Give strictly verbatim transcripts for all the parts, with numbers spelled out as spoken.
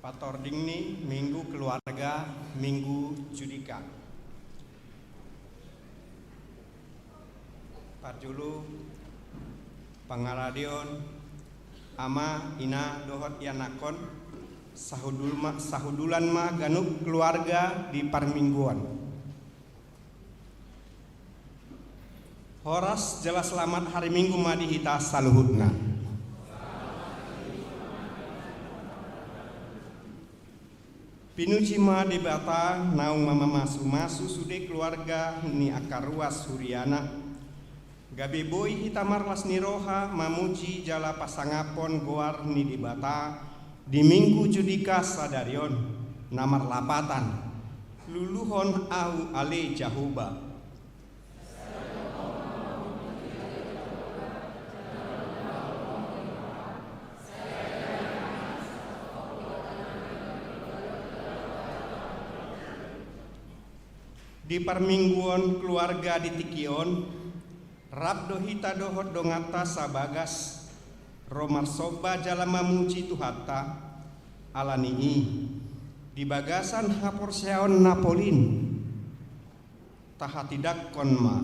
Patording ni Minggu Keluarga, Minggu Judika. Parjolo, pangaradeon ama, ina, dohot ianakhon, sahudul ma-, sahudulan ma ganup keluarga di parmingguon. Horas jala selamat hari Minggu ma di hita saluhutna. Pinuji ma Debata naung mamamasu-masu sude keluarga ni angka ruas huriana. Gabe boi hita marlas ni roha mamuji jala pasangaphon goar ni Debata di Minggu Judika sadari on, na marlapatan: Luluhon Ahu ale Jahowa. Di parmingguon keluarga di tingki on, rap do hita dohot donganta sabagas ro marsomba jala mamuji Tuhanta. Ala ni i, di bagasan haporseaon na polin, tahatindangkon ma.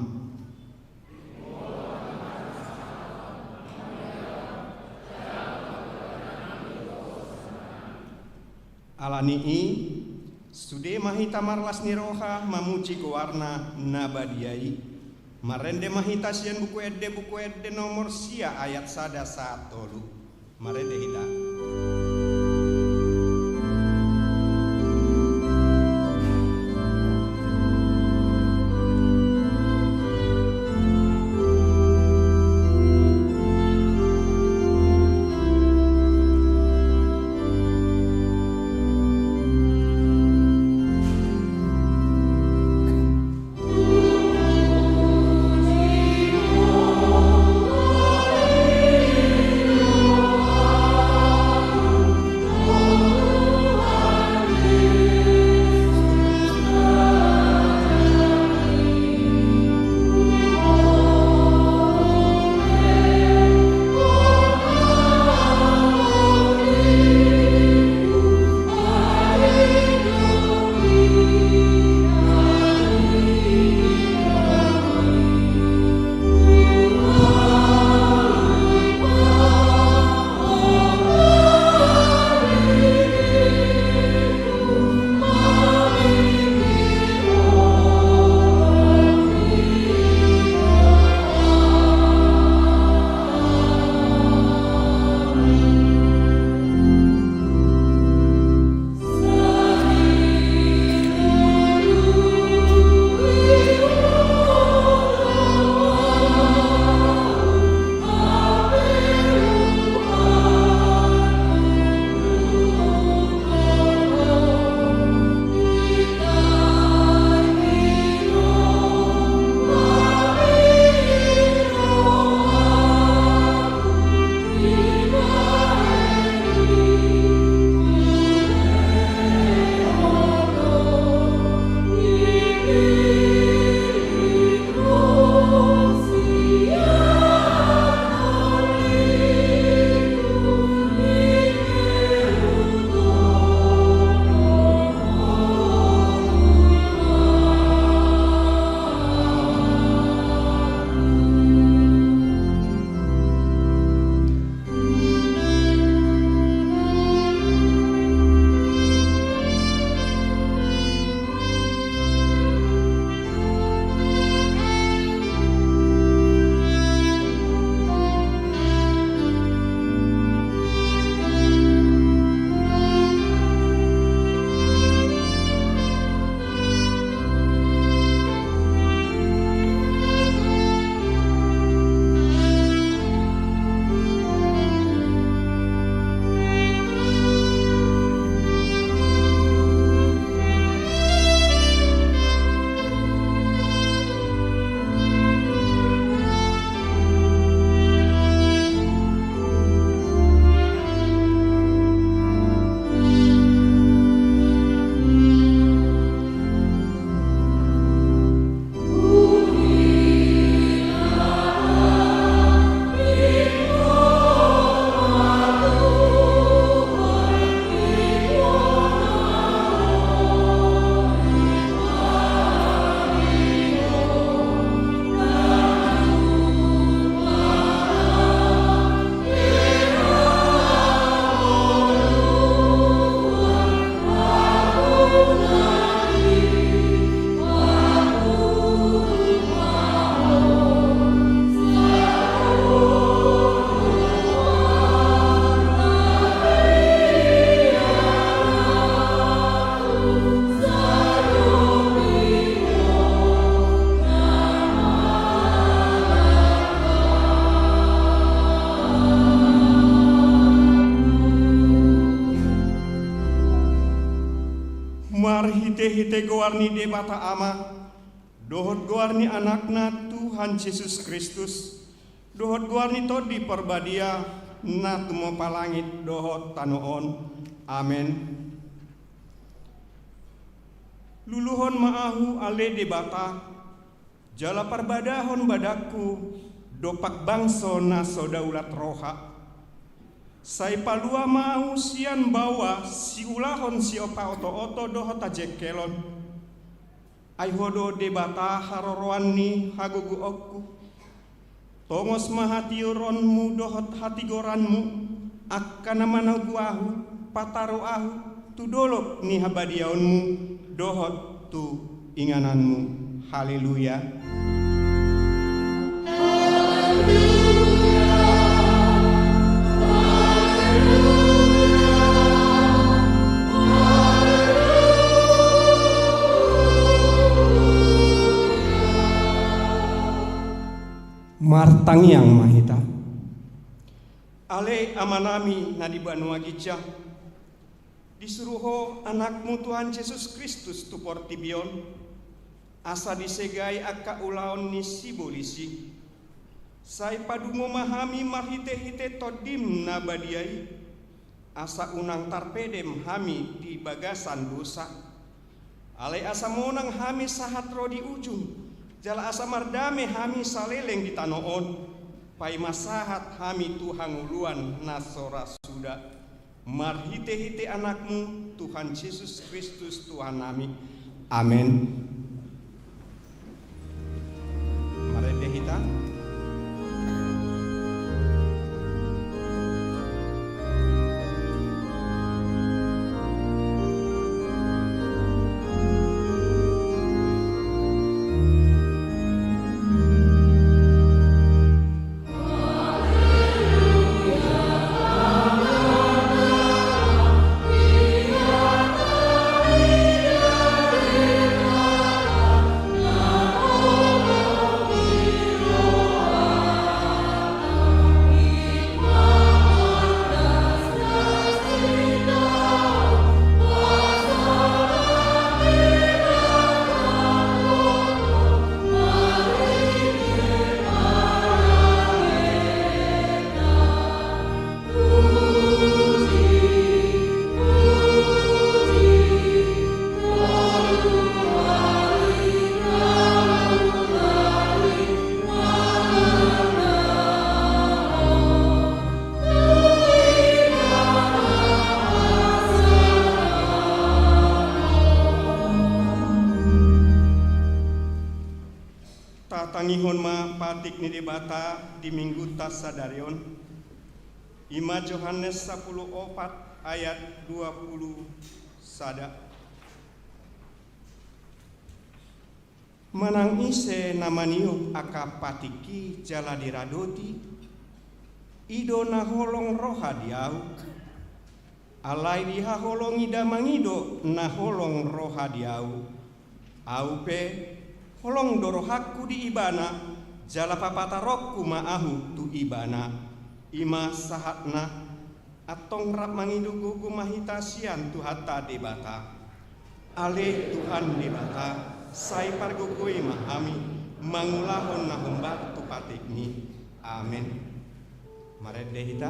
Ala ni i, sude ma hita marlas ni roha mamuji goarna na badia i. Marende ma hita sian Buku Ende, Buku Ende nomor sia, ayat sada sahat tolu. Marende hita. Marhitehite goar ni Debata Ama, dohot goar ni Anakna Tuhan Jesus Kristus, dohot goar ni Tondi Parbadia, na tumompa langit dohot tano on. Amen. Luluhon ma ahu, ale Debata, jala parbadahon badangku dompak bangso na so daulat roha. Sai palua ma ahu sian baoa siulahon sipaotooto dohot hajengkelon. Ai Ho do Debata haroroan ni hagogoonku. Tongos ma hatiuronmu dohot hatigoranmu, angka na manogu ahu, pataru ahu tu dolok ni habadiaonmu dohot tu ingananmu. Haleluya. Martangiang ma hita. Ale Amanami na di banua ginjang, disuru Ho Anakmu Tuhan Jesus Kristus tu portibi on, asa disegai angka ulaon ni sibolis i. Sai padungo ma hami marhitehite Tondim na badia i, asa unang tarpedem hami di bagasan dosa. Alai asa monang hami sahat ro di ujung, jala asa mardame hami saleleng di tano on, paima sahat hami tu hangoluan na so ra suda. Marhitehite Anakmu, Tuhan Jesus Kristus, Tuhannami. Amen. Marende hita. Tatangihon ma patik ni Debata di Minggunta sadari on. I ma Johannes sapuluh opat ayat dua puluh sada. Manang ise na maniop angka patikki jala diradoti, i do na holong roha di ahu. Alai dihaholongi Damangi do na holong roha di ahu. Ahu pe, holong do rohangku di ibana, jala papataronku ma ahu tu ibana. I ma sahatna. Antong rap mangido gogo ma hita sian Tuhanta Debata. Ale Tuhan Debata, sai pargogoi ma hami mangulahon na hombar tu patikmi. Amen. Marende hita.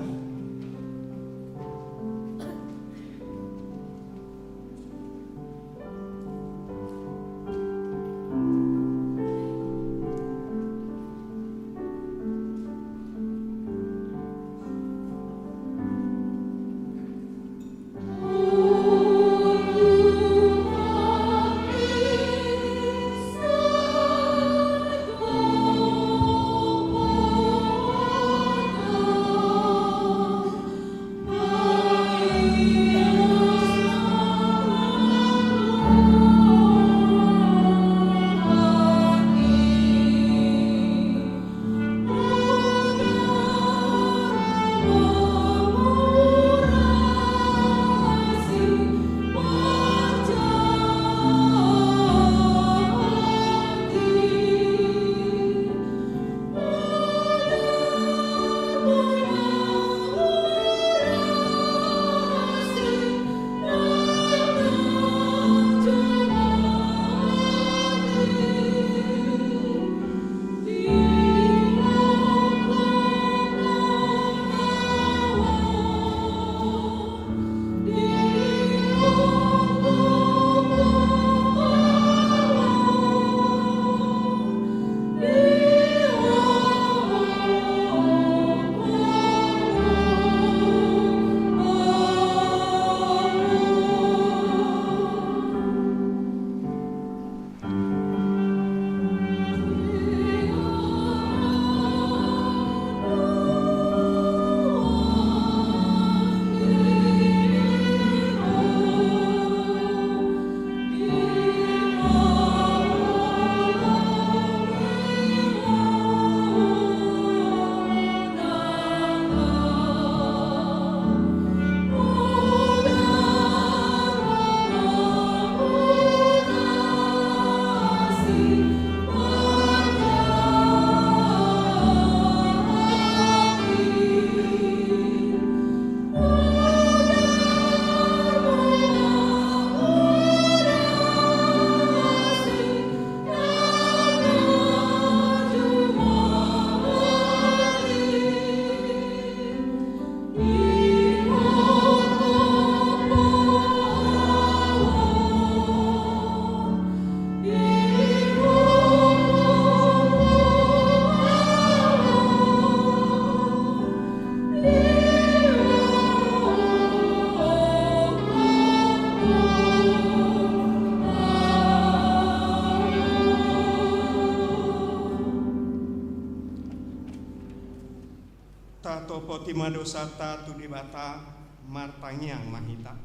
Tatopoti ma dosanta tu Debata, martangiang ma hita.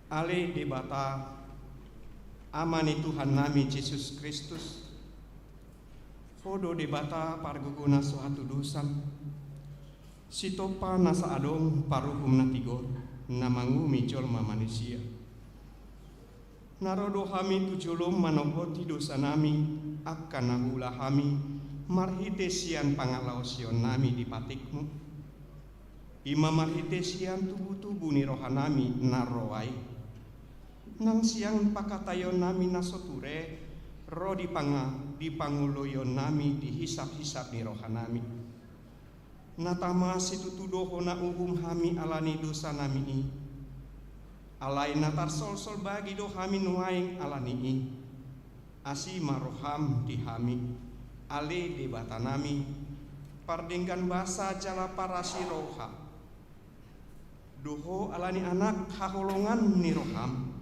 Ale Debata, Ama ni Tuhannami Jesus Kristus, Ho do Debata pargogo na so hatudosan, sitompa nasa adong paruhum na tigor, na manguhumi jolma manisia. Na ro do hami tu jolom manopoti dosanami, angka na huula hami, marhite sian pangalaosionnami di patikmu. I ma marhite sian tubutubu ni rohanami na roa i. Nang sian pangkataionnami na so ture, ro di panga-, di pangoloionnami di hisaphisap ni rohanami. Na tama situtu do Ho na uhum hami ala ni dosanami i. Alai na tarsolsol bagi do hami nuaeng ala ni i. Asi ma roham di hami, ale Debatanami, pardenggan basa jala parasi roha. Dohot ala ni Anak haholongan ni roham,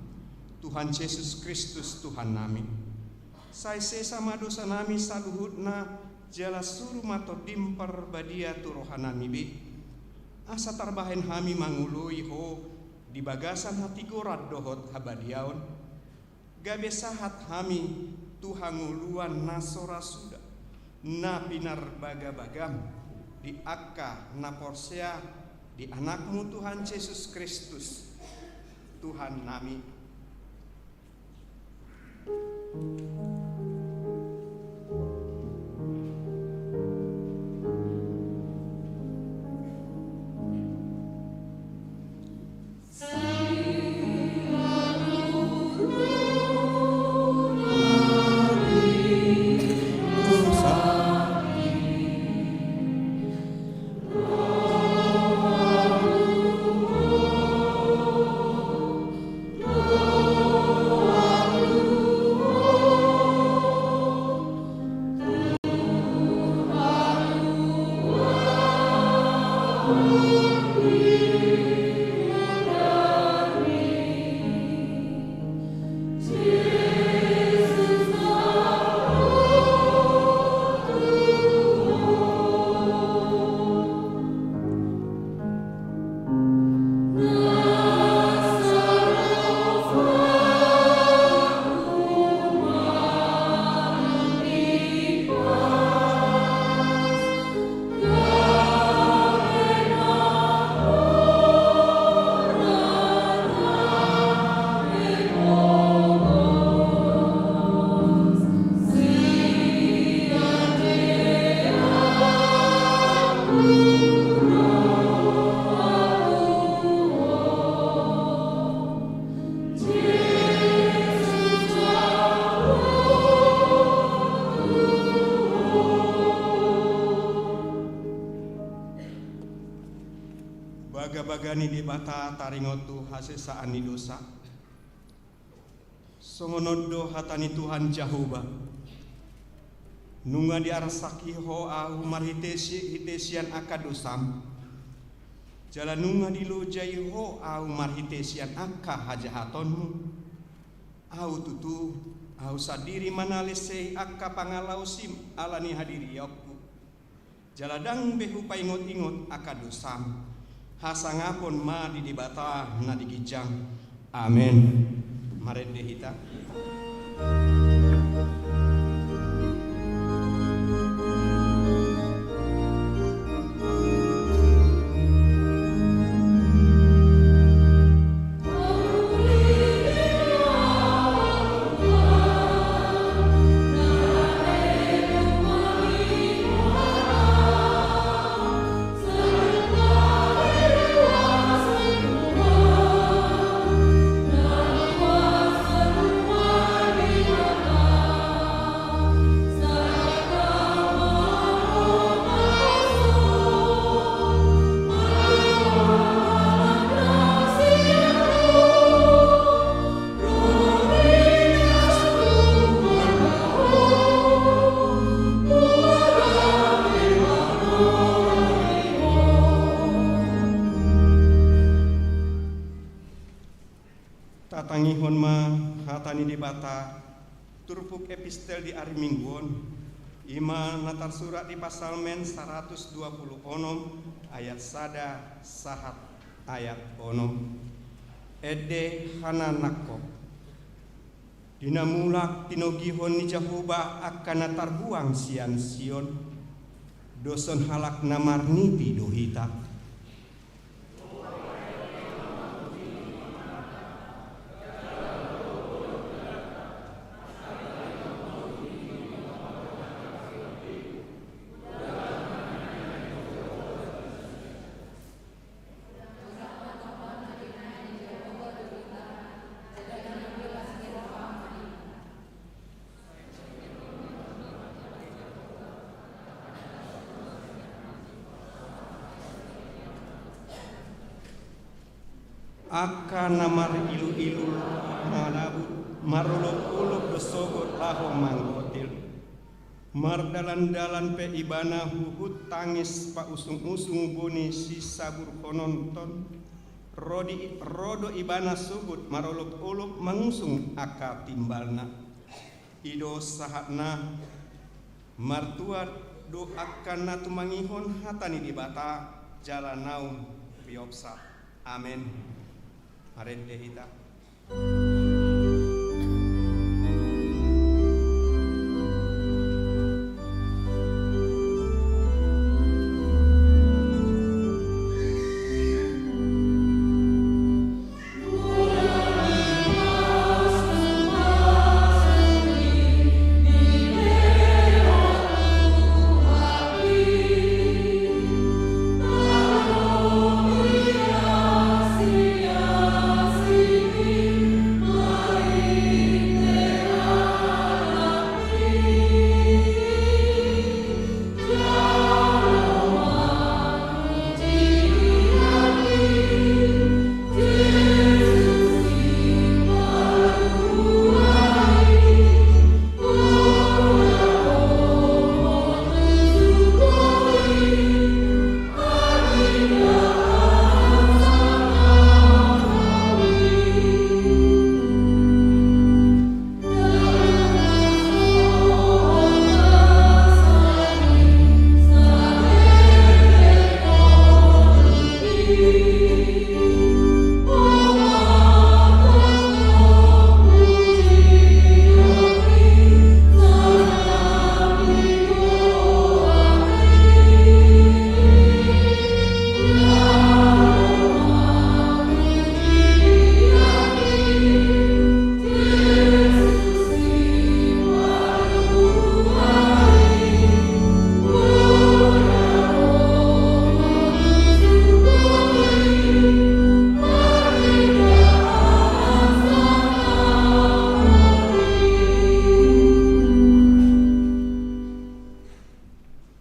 Tuhan Jesus Kristus Tuhannami. Sai sesa ma dosanami saluhutna, jala suru ma Tondim Parbadia tu rohanami be, asa tarbahen hami mangoloi Ho di bagasan hatigoran dohot habadiaon. Gabe sahat hami tu hangoluan na so ra suda, na pinarbagabagam di angka na porsea di Anakmu Tuhan Jesus Kristus, Tuhannami. Bagabaga ni Debata taringot tu hasesaan ni dosa. Songon on do hata ni Tuhan Jahowa: Nunga diarsaki Ho ahu marhite si-, hite sian angka dosam, jala nunga dilojai Ho ahu marhite sian angka hajahatonmu. Ahu tutu, ahu sandiri ma na lessei angka pangalaosim ala ni hadiriaonku. Jala ndang be hupaingotingot angka dosam. Hasangapon ma di Debata na di ginjang. Amen. Marende hita. Tatangihon ma hata ni Debata, turpuk epistel di ari Minggu on, I ma na tarsurat di Psalmen saratus dua pulu onom ayat sada sahat ayat onom. Ende hananangkon. Di na mulak tinogihon ni Jahowa angka na tarbuang sian Sion, doshon halak na marniti do hita. Angka na mariluilu laho mangalabut, marolopolop do sogot laho manggotil. Mardalandalan pe ibana huhut tangis pausungusung boni sisaburhononton, ro di, ro do ibana sogot marolopolop mangusung angka timbalna. I do sahatna, martua do angka na tumangihon hata ni Debata jala naung riopsa. Amen. Marende hita.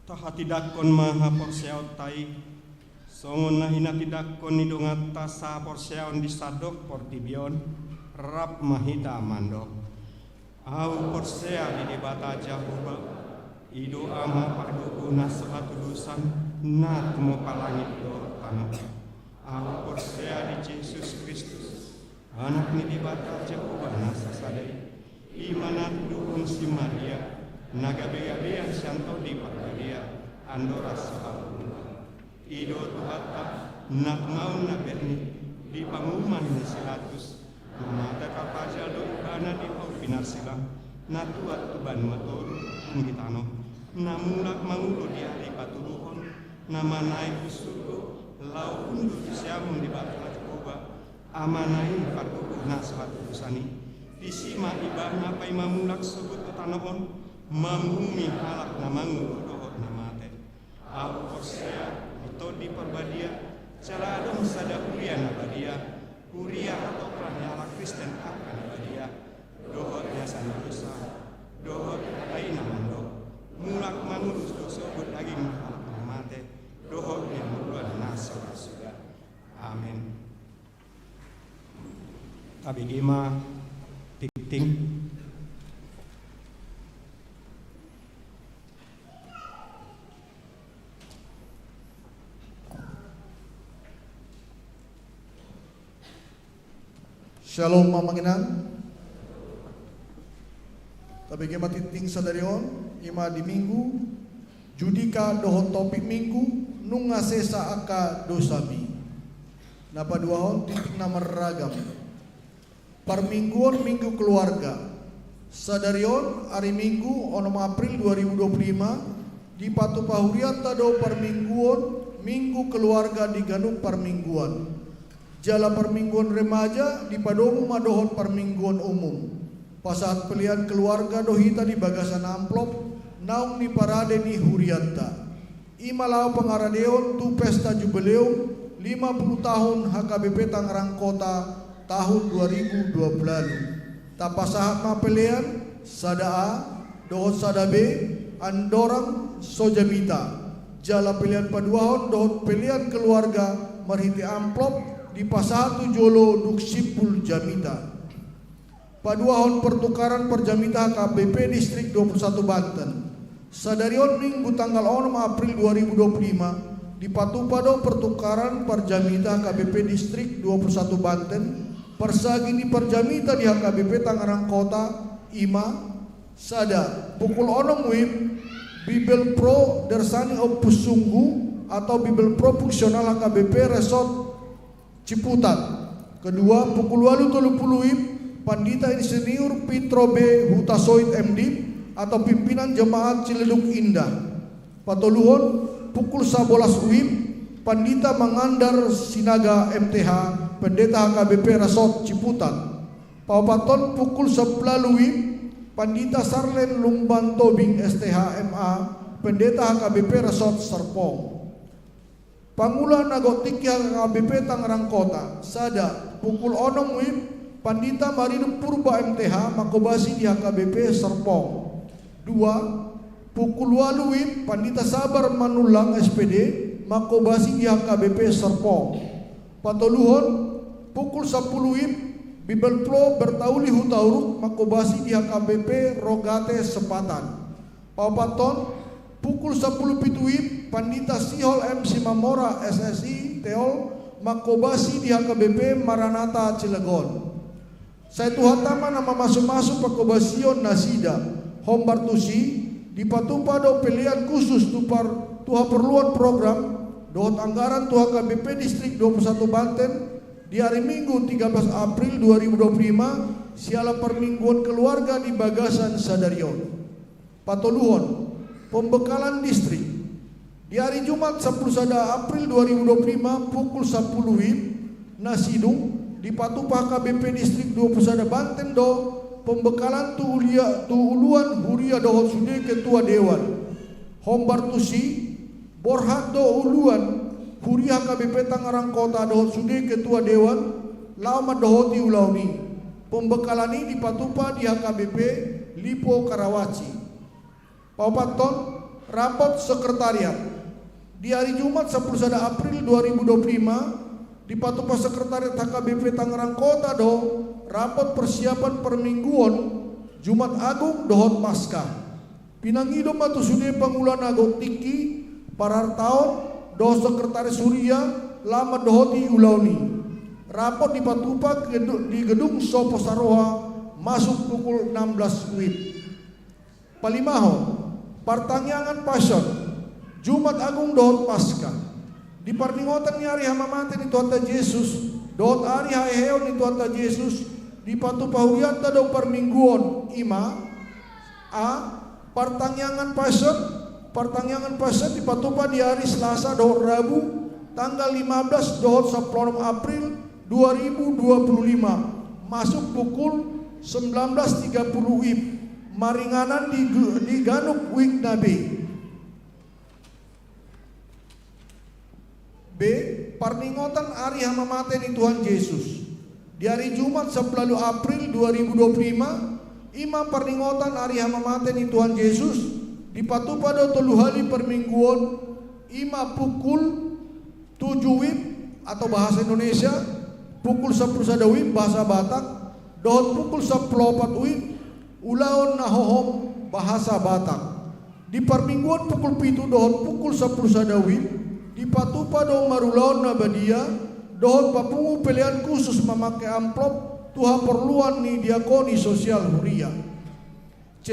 Tahatindangkon ma haporseaonta i, songon na hinatindangkon ni donganta sahaporseaon di sandok portibi on, rap ma hita mandok. Ahu porsea di Debata Jahowa, i do Ama pargogo na so hatudosan, na tumompa langit dohot tano. Ahu porsea di Jesus Kristus, Anak ni Debata Jahowa na sasada i, i ma na tuduhon si Maria, na gabegabean sian Tondi Parbadia, andorang so hahurungan. I do Tuhanta, na tumaon na berni, di panguhuman ni si Latus, na mate tarpajal do ibana di hau pinarsilang, na tuat tu banua toru, tung di tano, na mulak mangolu di ari patoluhon, na manaek tu surgo, laho hundul tu siamun Debata Jahowa, Amana i pargogo na so hatudosan i. Disi ma ibana paima mulak sogot tu tano on, manguhumi halak na mangolu dohot na mate. Ahu porsea di Tondi Parbadia, jala adong sada huria na badia, huria hatopang ni halak Kristen angka na badia, dohot na sandosa, dohot hata i na mandok, mulak mangolu do sogot daging ni halak na mate, dohot ni hangoluan na so ra suda. Amen. Tabege ma tingting. Syalom, amang inang. Tabege ma tingting sadari on. Ima di Minggu Judika dohot topik Minggu: Nunga sesa angka dosami. Na paduahon, titik na marragam. Parmingguon Minggu Keluarga. Sadari on, ari Minggu, onom April dua ribu dua puluh lima, dipatupa hurianta do parmingguon Minggu Keluarga di ganup parmingguan. Jala parmingguon remaja dipadomu ma dohot parmingguon umum. Pasahat pelean keluarga do hita di bagasan amplop naung niparade ni hurianta. Ima laho pangaradeon tu pesta jubileum lima puluh tahun H K B P Tangerang Kota tahun dua ribu dua puluh lalu. Tapasahat ma pelean sada A dohot sada B, andorang so jamita. Jala pelean paduahon dohot pelean keluarga marhite amplop dipasahat tu jolo dung simpul jamita. Paduahon pertukaran parjamita H K B P Distrik dua puluh satu Banten. Sadari on Minggu tanggal onom April dua ribu dua puluh lima, dipatupa do pertukaran parjamita H K B P Distrik dua puluh satu Banten. Parsagi ni parjamita di H K B P Tangerang Kota, ima: sada, pukul onom WIB, Bibelvrouw Darsani Ompusunggu atau Bibelvrouw Fungsional H K B P Resort Ciputat. Kedua, pukul ualu tolu pulu WIB, Pandita Insinyur Pietro B Hutasoit M Div atau Pimpinan Jemaat Ciledug Indah. Patoluhon, pukul sabolas WIB, Pandita Mangandar Sinaga M Th, Pendeta H K B P Resort Ciputat. Paopathon, pukul sampulu ualu WIB, Pandita Sarlen Lumban Tobing S Th M A, Pendeta H K B P Resort Serpong. Pangula na gok tingki H K B P Tangerang Kota: sada, pukul onom WIB, Pandita Marinum Purba M Th, mangkobasi di H K B P Serpong. Dua, pukul ualu WIB, Pandita Sabar Manullang S Pd, mangkobasi di H K B P Serpong. Patoluhon, pukul sampulu WIB, Bibelvrouw Bertauli Hutauruk, mangkobasi di H K B P Rogate Sepatan. Paopathon, pukul sampulu pitu WIB, Pandita Sihol M Simamora S Si Teol, mangkobasi di H K B P Maranatha Cilegon. Sai Tuhanta ma na mamasumasu pangkobasion nasida. Hombar tusi, dipatupa do pelean khusus tu par-, tu haporluan program dohot anggaran tu H K B P Distrik dua puluh satu Banten di ari Minggu tiga belas April dua ribu dua puluh lima, siala parmingguon keluarga di bagasan sadari on. Patoluhon, pembekalan distrik. Di ari Jumat sampulu sada April dua ribu dua puluh lima, pukul sampulu WIB, na sidung, dipatupa H K B P Distrik dua puluh sada Banten do pembekalan tu ulia-, tu uluan huria dohot sude ketua dewan. Hombar tusi, borhat do uluan huria H K B P Tangerang Kota dohot sude ketua dewan laho mandohoti ulaon i. Pembekalan i dipatupa di H K B P Lipo Karawaci. Paopathon, rapot sekretariat. Di ari Jumat sampulu sada April dua ribu dua puluh lima, dipatupa sekretariat H K B P Tangerang Kota do rapot persiapan parmingguon Jumat Agung dohot Paskah. Pinangido ma tu sude pangula na gok tingki, parartaon dohot sekretaris huria laho mandohoti ulaon i. Rapot dipatupa gedu-, di Gedung Sopo Saroha, masuk pukul enam belas WIB. Palimahon, partangiangan Paskah, Jumat Agung dohot Paskah. Di parningotan ni ari hamamate ni Tuhanta Jesus dohot ari haheheon ni Tuhanta Jesus, dipatupa hurianta do parmingguon, ima: A, partangiangan Paskah. Partangiangan Paskah dipatupa di ari Selasa dohot Rabu, tanggal lima belas dohot sampulu onom April dua ribu dua puluh lima, masuk pukul sembilan belas tiga puluh WIB, maringanan di gu-, di ganup wijk na B. B, parningotan ari hamamate ni Tuhan Jesus. Di ari Jumat sampulu ualu April dua ribu dua puluh lima, ima parningotan ari hamamate ni Tuhan Jesus, dipatupa do tolu hali parmingguon, ima pukul tujuh WIB atau bahasa Indonesia, pukul sampulu sada WIB bahasa Batak, dohot pukul sampulu opat WIB, ulaon na hohom bahasa Batak. Di parmingguon pukul pitu dohot pukul sampulu sada WIB, dipatupa do marulaon na badia, dohot papungu pelean khusus mamangke amplop, tu haporluan ni diakoni sosial huria. C,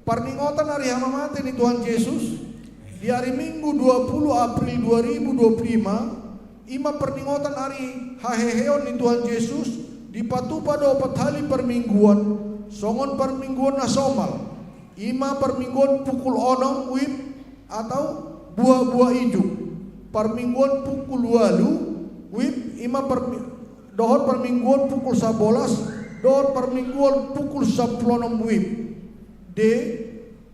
Parningotan ari hamamate ni Tuhan Jesus, di ari Minggu dua puluh April dua ribu dua puluh lima, i ma parningotan ari haheheon ni Tuhan Jesus, dipatupa do opat hali parmingguon, songon parmingguon na somal, i ma parmingguon pukul onom wib atau buhabuha ijuk, parmingguon pukul ualu wib, i ma parmi-, dohot parmingguon pukul sabolas, dohot parmingguon pukul sampulu onom wib. D.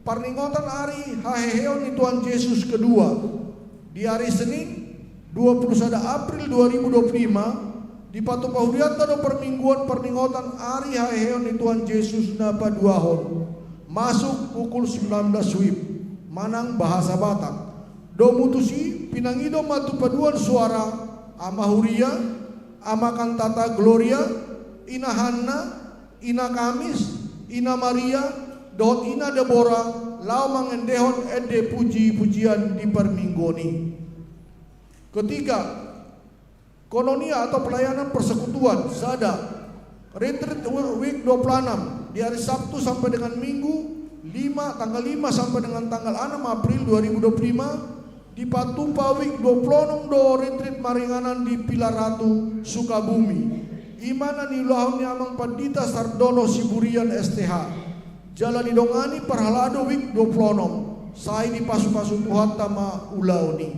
Parningotan ari haheheon ni Tuhan Jesus kedua, di ari Senin dua puluh sada April dua ribu dua puluh lima, dipatupa hurianta do parmingguon parningotan ari haheheon ni Tuhan Jesus na paduahon, masuk pukul sembilan belas wib, manang bahasa Batak. Domu tusi pinangido ma tu paduan suara, Ama Huria, Ama Kantata Gloria, Ina Hanna, Ina Kamis, Ina Maria, dohot Ina Debora, laho mangendehon ende puji-pujian di parmingguon i. Ketiga, koinonia atau pelayanan persekutuan, sada. Retreat Week dua puluh enam, di hari Sabtu sampai dengan Minggu, lima, tanggal lima sampai dengan tanggal enam April dua ribu dua puluh lima, dipatupa Week dua puluh enam do retreat maringanan di Pilaratu, Sukabumi. I ma na niulahon ni Amang Pandita Sardono Siburian S T H. Jala didongani parhalado Week dua puluh enam, sai dipasu-pasu Tuhanta ma ulaon i.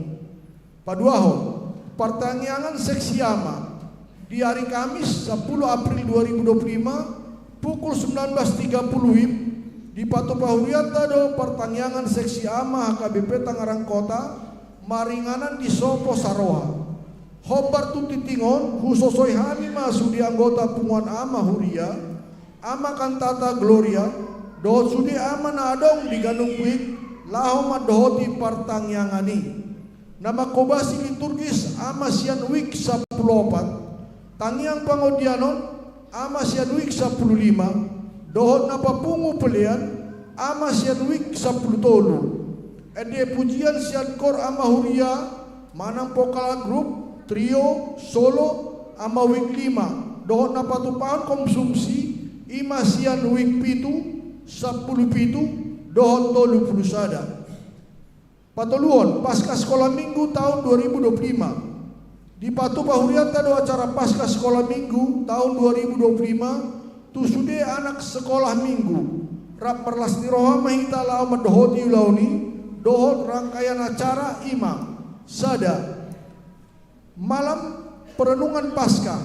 Paduahon, partangiangan seksi ama, di ari Kamis, sepuluh April dua ribu dua puluh lima, pukul sembilan belas tiga puluh wib, dipatupa hurianta do partangiangan seksi ama H K B P Tangerang Kota, maringanan di Sopo Saroha. Hombar tu tingting on, husosoi hami ma sude anggota punguan ama huria, Ama Kantata Gloria, dohot sude ama na adong di ganup Week, laho mandohoti partangiangan i. Na manghobasi liturgis ama sian Week sampulu opat, tangiang pangondianon ama sian Week sampulu lima, dohot na papungu pelean ama sian Week sampulu tolu. Ende pujian sian kor ama huria manang vokal grup, trio, solo, ama Week lima, dohot na patupahon konsumsi, i ma sian Week pitu, sampulu pitu, dohot tolu pulu sada. Patoluhon, Paskah Sekolah Minggu taon dua ribu dua puluh lima. Dipatupa hurianta do acara Paskah Sekolah Minggu taon dua ribu dua puluh lima, tu sude anak sekolah minggu. Rap marlas ni roha ma hita laho mandohoti ulaon i, dohot rangkaian acara i ma. Sada. Malam perenungan Paskah,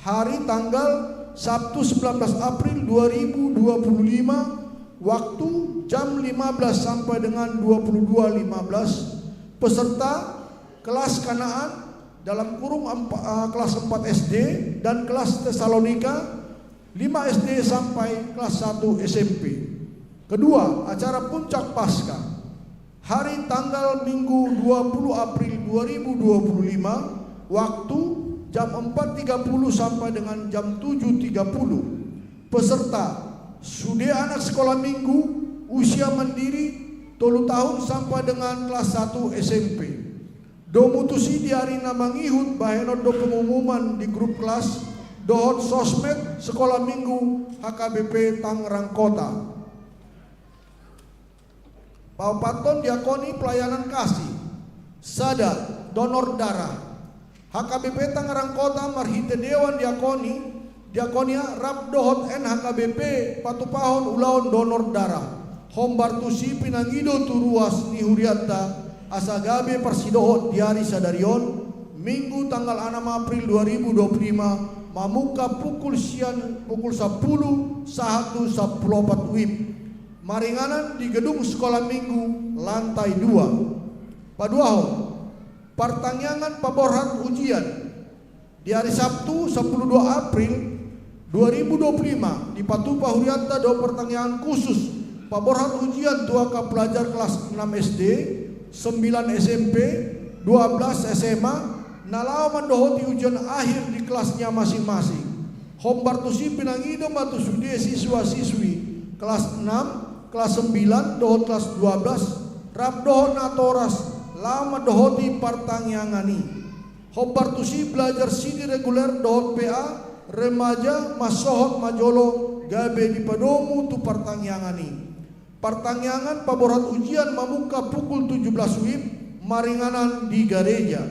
hari tanggal Sabtu sembilan belas April dua ribu dua puluh lima, waktu jam lima belas sampai dengan dua puluh dua lima belas. Peserta kelas Kanaan, dalam kurung empa-, eh, kelas empat S D, dan kelas Tesalonika, lima S D sampai kelas satu S M P. Kedua, acara puncak Paskah. Hari tanggal Minggu dua puluh April dua ribu dua puluh lima, waktu jam empat tiga puluh sampai dengan jam tujuh tiga puluh. Peserta, sude anak sekolah minggu, usia mandiri, tolu tahun sampai dengan kelas satu S M P. Domu tusi di ari na mangihut bahenon do pengumuman di grup kelas dohot sosmed Sekolah Minggu H K B P Tangerang Kota. Paopathon, diakoni pelayanan kasih. Sada, donor darah. H K B P Tangerang Kota marhite dewan diakoni, diakonia rap dohot N H K B P patupahon ulaon donor darah. Hombar tusi pinangido tu ruas ni hurianta, asa gabe parsidohot di ari sadari on, Minggu tanggal enam April dua ribu dua puluh lima, mamungka pukul sian pukul sampulu sahat tu sampulu opat wib. Maringanan di gedung Sekolah Minggu lantai dua. Paduahon, partangiangan paborhat ujian. Di ari Sabtu, sampulu dua April dua ribu dua puluh lima, dipatupa hurianta do partangiangan khusus paborhat ujian tu angka pelajar kelas enam S D, sembilan S M P, dua belas S M A, na laho mandohoti ujian akhir di kelasnya masing-masing. Hombar tusi pinangido ma tu sude siswa-siswi kelas enam, kelas sembilan, dohot kelas dua belas, rap dohot natoras, laho mandohoti partangiangan i. Hombar tusi belajar sidi reguler dohot P A, remaja, mansohot ma jolo, gabe dipadomu tu partangiangan i. Partangiangan paborhat ujian mamungka pukul tujuh belas wib, maringanan di gareja.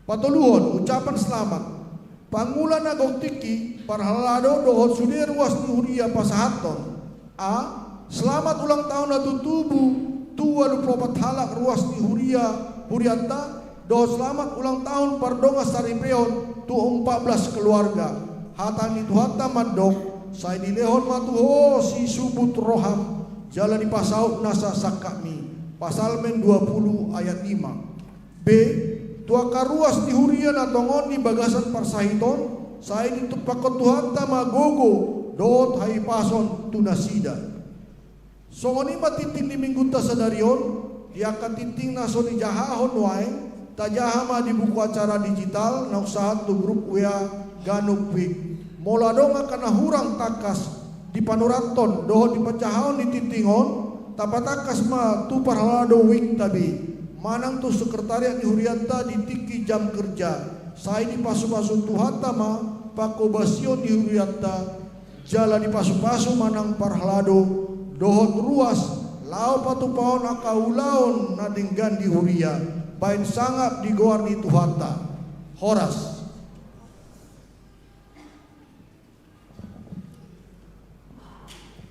Patoluhon, ucapan selamat. Pangula na gok tingki, parhalado dohot sude ruas ni huria pasahathon: A, selamat ulang tahun na tutubu tu ualu pulu opat halak ruas ni huria, hurianta, dohot selamat ulang tahun pardongan saripeon tu empat belas keluarga. Hata ni Tuhanta mandok: Sai dilehon ma tu ho sisubut roham, jala dipasaut nasa sangkapmi. Psalmen dua pulu ayat lima. B, tu angka ruas ni huria na tongon di bagasan parsahiton, sai ditumpakkon Tuhanta ma gogo dohot hahipason tu nasida. Songon i ma tingting ni Minggunta sadari on. Di angka tingting na so dijahahon nuaeng, tajaha ma di buku acara digital na husahat tu grup W A Ganup Week. Molo adong angka na hurang tangkas di panurathon dohot di panjahaon ni tingting on, tapatangkas ma tu parhalado Week ta be manang tu sekretariat ni hurianta di tingki jam kerja. Sai dipasupasu Tuhanta ma panghobasion ni hurianta, jala dipasupasu ma nang parhalado dohot ruas laho patupaon angka ulaon na denggan di huria, baen sangap di goar ni Tuhanta. Horas.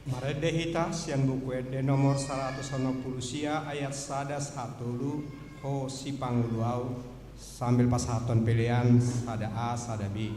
Marende hita sian Buku Ende nomor saratus onom pulu sia, ayat sada sahat tolu: Ho Sipangolu Au, sambil pasahathon pelean sada A sada B.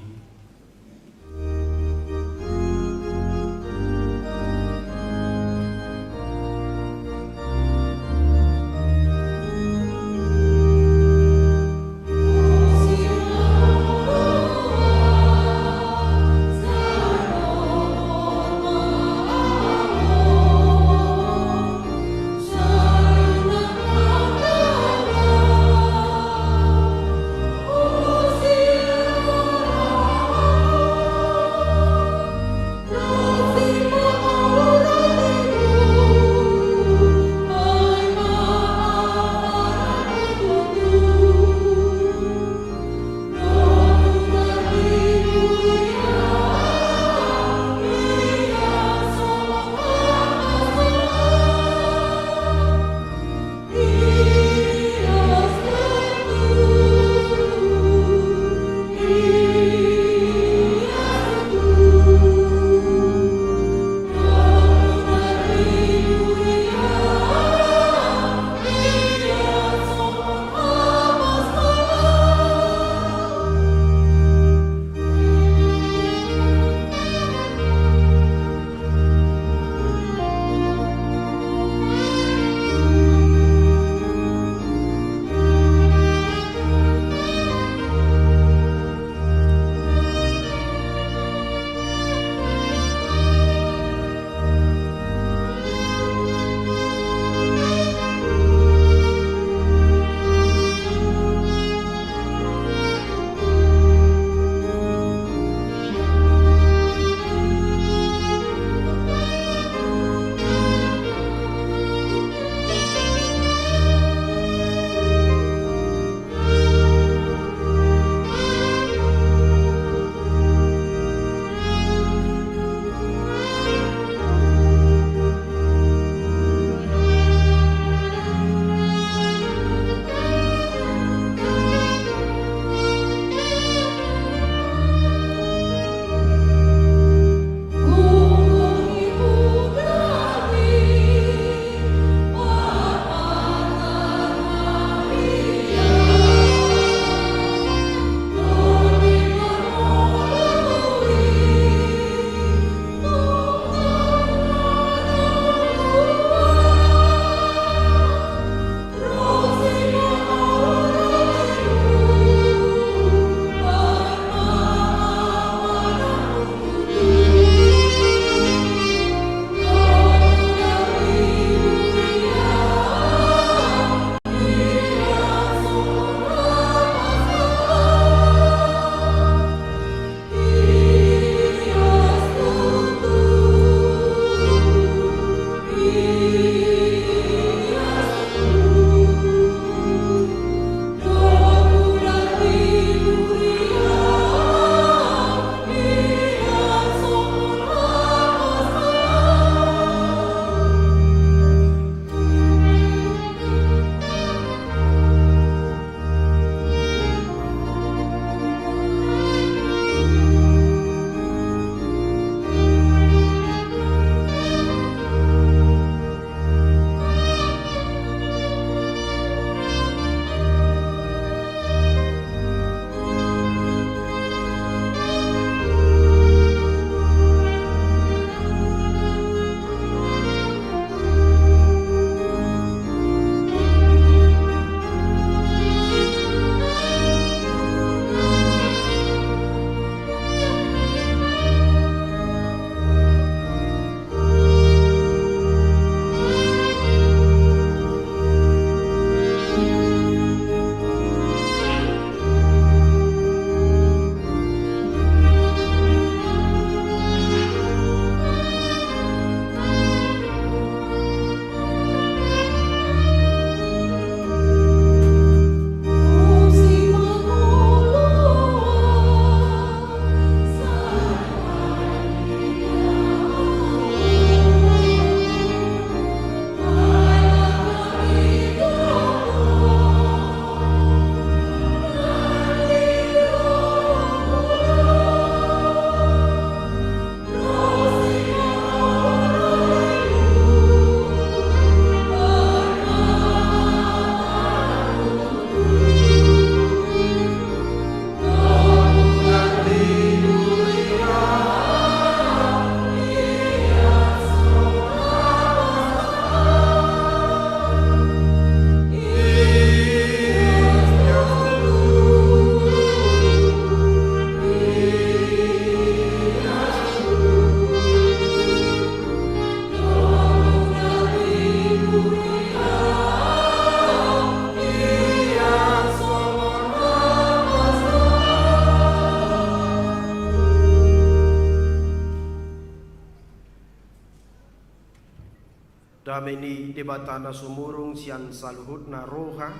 Debata na sumurung sian saluhutna roha,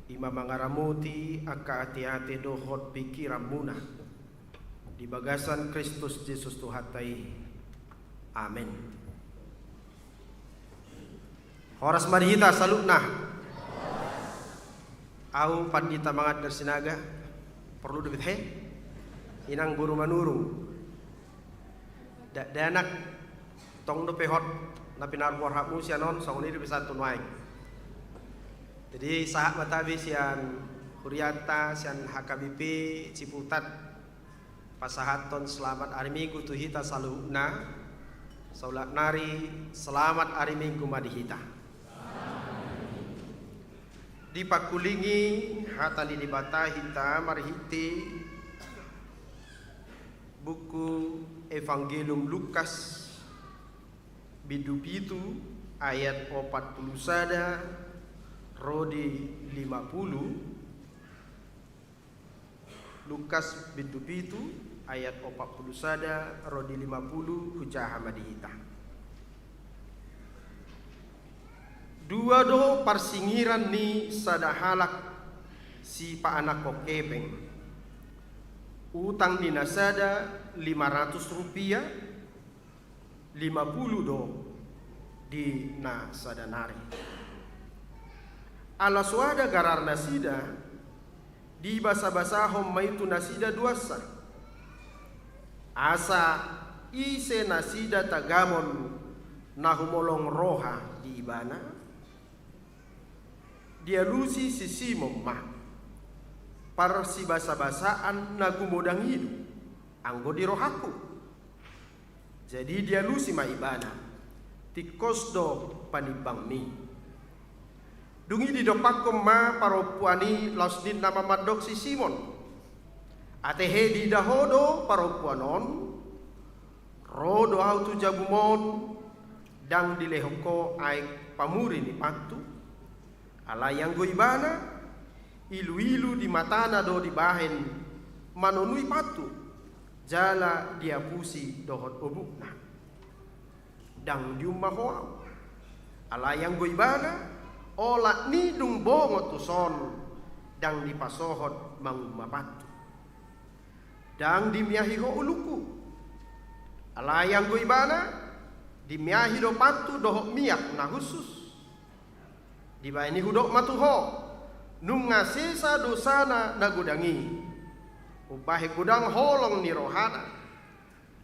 i ma mangaramoti angka ateate dohot pingkiranmuna di bagasan Kristus Jesus Tuhanta i. Amen. Horas ma di hita saluhutna. Ahu Pandita Mangandar Sinaga, porlu dope he? Inang boru Manurung. Dakdanak, tong dope hot na pinaborhatmu sian on, songon i dope sahat tu nuaeng. Jadi sahat ma tabe sian hurianta, sian H K B P Ciputat, pasahathon selamat ari Minggu tu hita saluhutna. Saulak nari, selamat ari Minggu ma di hita. Dipangkulingi hata ni Debata hita marhite buku Evangelium Lukas, bindu pitu, ayat opat pulu sada ro di lima pulu. Lukas bindu pitu ayat opat pulu sada ro di lima pulu, hujaha ma di hita. Dua do parsingiran ni sada halak sipaanakhon hepeng. Utang ni na sada lima ratus rupiah, lima pulu do di na sada nari. Ala so ada gararnasida, dibasabasahon ma i tu nasida duansa, asa ise nasida tagamon na humolong roha di ibana. Dialusi si Simon ma, parsibasabasaan na gumodang i do anggo di rohangku. Jadi dialusi ma ibana, tingkos do panimbangmi. Dung i didompakhon ma parompuan i laos ninna ma mandok si Simon, ate he diida ho do parompuan on, ro do ahu tu jabum on, ndang dilehon ho aek pamuri ni pantu. Alai anggo ibana, iluilu di matana do dibahen manonui pantu, jala diapusi dohot obukna. Ndang diumma ho ahu. Alai anggo ibana, olat ni dung bongot tuson, ndang dipasohot mangumma pantu. Ndang dimiahi ho ulungku. Alai anggo ibana, dimiahi do pantu dohot miak na hushus. Dibahen i hudok ma tu ho, nunga sesa dosana na godang i, umbahen godang holong ni rohana.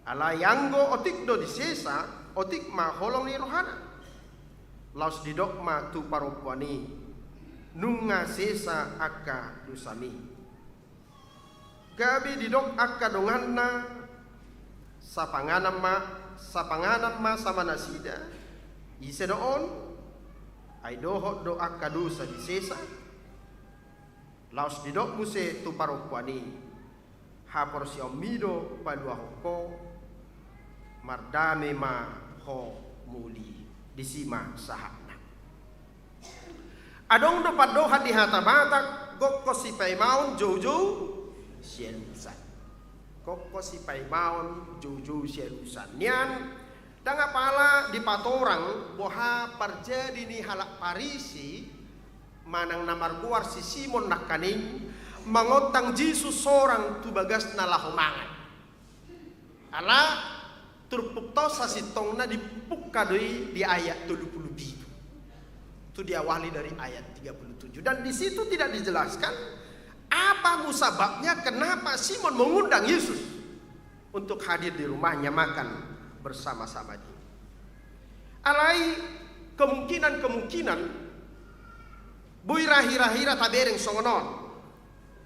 Alai anggo otik do disesa, otik ma holong ni rohana. Laos didok ma tu parompuan i, nunga sesa angka dosami. Gabe didok angka donganna, sapanganan ma, sapanganan ma sama nasida, ise do on, ai dohot do angka dosa disesa. Laos didok muse tu parompuan i, haporseaonmi do paluahon ho, mardame ma ho muli. Disi ma sahatna. Adong do pandohan di hata Batak, gokhon sipaimaon joujou sialusan. Gokhon sipaimaon joujou sialusan. Nian, ndang apala dipatorang boha parjadi ni halak Parisi manang na margoar si Simon nangkaning mangontang Jesus sorang tu bagasna laho mangan. Ala turpuk taon sasintongna dipungka do i di ayat tolu pulu pitu. Itu diawali dari ayat tiga puluh tujuh. Dan di situ tidak dijelaskan apa musababnya kenapa Simon mengundang Yesus untuk hadir di rumahnya makan bersama-sama dia. Alai kemungkinan-kemungkinan boi ra hira-hira tabereng songon on.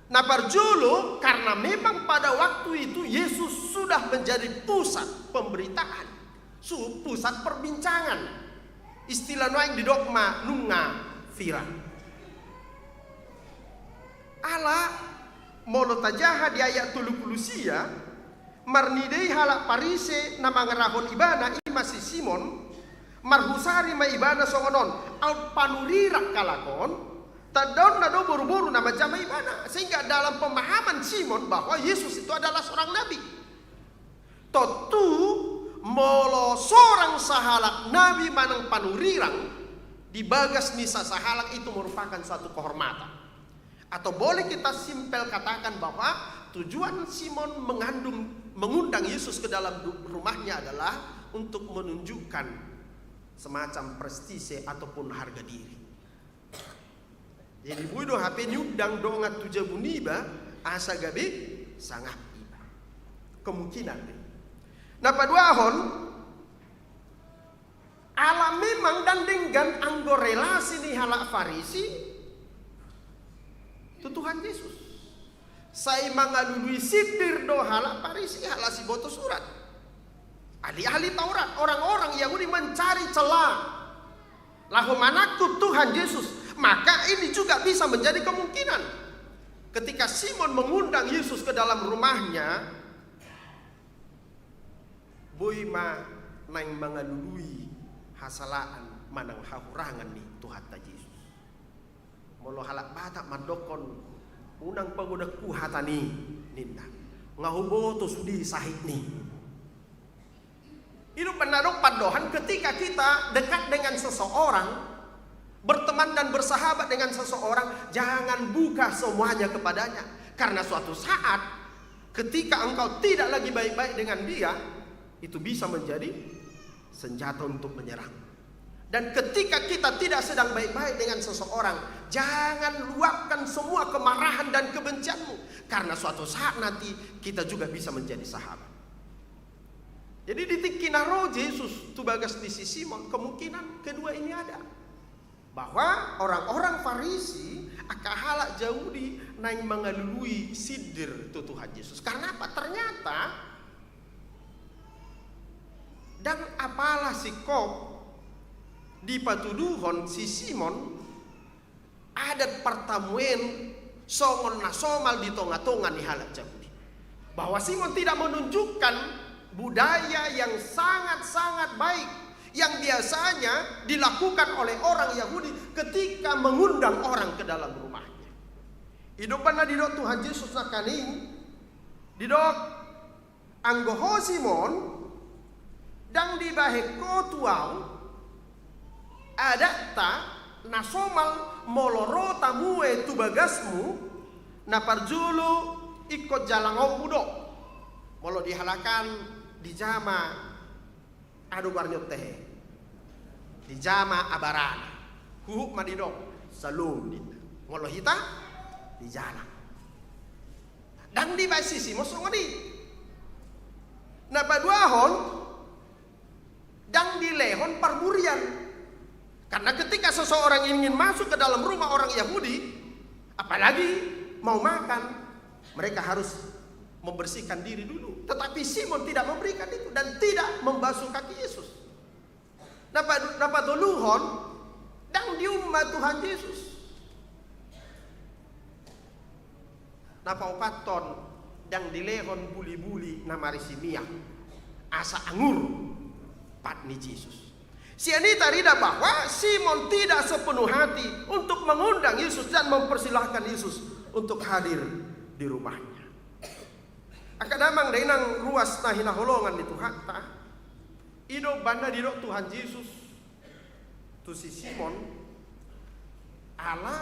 Na parjolo, karena memang pada waktu itu Yesus sudah menjadi pusat pemberitaan, su-, pusat perbincangan. Istilah nuaeng didok ma nunga viral. Ala molo tajaha di ayat tolu pulu sia, marnida i halak Parise na mangerahon ibana i ma si Simon, marhusari ma ibana songon on, aut panurirang halak on, tandaonna do boru-boru na manjama ibana, sehingga dalam pemahaman Simon bahwa Yesus itu adalah seorang nabi. Tontu Molo sorang sahalak nabi manang panurirang di bagas ni sasahalak, itu merupakan suatu kehormatan. Atau boleh kita simpel katakan bahwa tujuan Simon mengandung, mengundang Yesus ke dalam du-, rumahnya adalah untuk menunjukkan semacam prestise ataupun harga diri. Jadi boi do hape niundang dongan tu jabu niba asa gabe sangap iba. Kemungkinan dei. Na paduahon, ala memang ndang denggan anggo relasi ni halak Farisi tu Tuhan Jesus. Sai mangalului sindir do halak Farisi, halak siboto surat. Ahli-ahli Taurat, orang-orang Yahudi mencari celah laho manangkup Tuhan Yesus. Maka ini juga bisa menjadi kemungkinan. Ketika Simon mengundang Yesus ke dalam rumahnya, boi ma naeng mangalului hasalaan manang hahurangan ni Tuhanta Jesus. Molo halak Batak mandokkon, unang pagodangku hata ni, ninna. Nga huboto sude sahit ni. I do umbahen na dong pandohan, ketika kita dekat dengan seseorang, berteman dan bersahabat dengan seseorang, jangan buka semuanya kepadanya. Karena suatu saat, ketika engkau tidak lagi baik-baik dengan dia, itu bisa menjadi senjata untuk menyerang. Dan ketika kita tidak sedang baik-baik dengan seseorang, jangan luapkan semua kemarahan dan kebencianmu. Karena suatu saat nanti kita juga bisa menjadi sahabat. Jadi di tingki na ro Jesus tu bagas ni si Simon, kemungkinan kedua ini ada. Bahwa orang-orang Farisi, angka halak Jahudi naeng mangalului sindir tu Tuhan Jesus. Karena apa? Ternyata ndang apala singkop dipatuduhon si Simon adat partamueon songon na somal di tonga-tonga ni halak Jahudi. Bahwa Simon tidak menunjukkan budaya yang sangat-sangat baik yang biasanya dilakukan oleh orang Yahudi ketika mengundang orang ke dalam rumahnya. I do umbahen na didok Tuhan Jesus nangkaning, didok, anggo ho Simon, ndang dibahen ho tu ahu adatta na somal molo ro tamue tu bagasmu, na parjolo ingkon jalangonmu do. Molo di halak an dijama, adong goarna on, tehe. Dijama abarana. Huhut ma didok, salom, ninna. Molo hita, dijalang. Ndang dibahen si Simon songon i. Na paduahon, ndang dilehon parburian. Karena ketika seseorang ingin masuk ke dalam rumah orang Yahudi, apalagi mau makan, mereka harus membersihkan diri dulu. Tetapi Simon tidak memberikan itu dan tidak membasuh kaki Yesus. Na pa-, na patoluhon, ndang diumma Tuhan Jesus. Na paopathon, ndang dilehon buli-buli na marisi miak, asa angur pat ni Jesus. Sian i tarida bahwa Simon tidak sepenuh hati untuk mengundang Yesus dan mempersilahkan Yesus untuk hadir di rumahnya. Angka damang dainang ruas na hinaholongan ni Tuhanta, i do umbahen na didok Tuhan Jesus tu si Simon, ala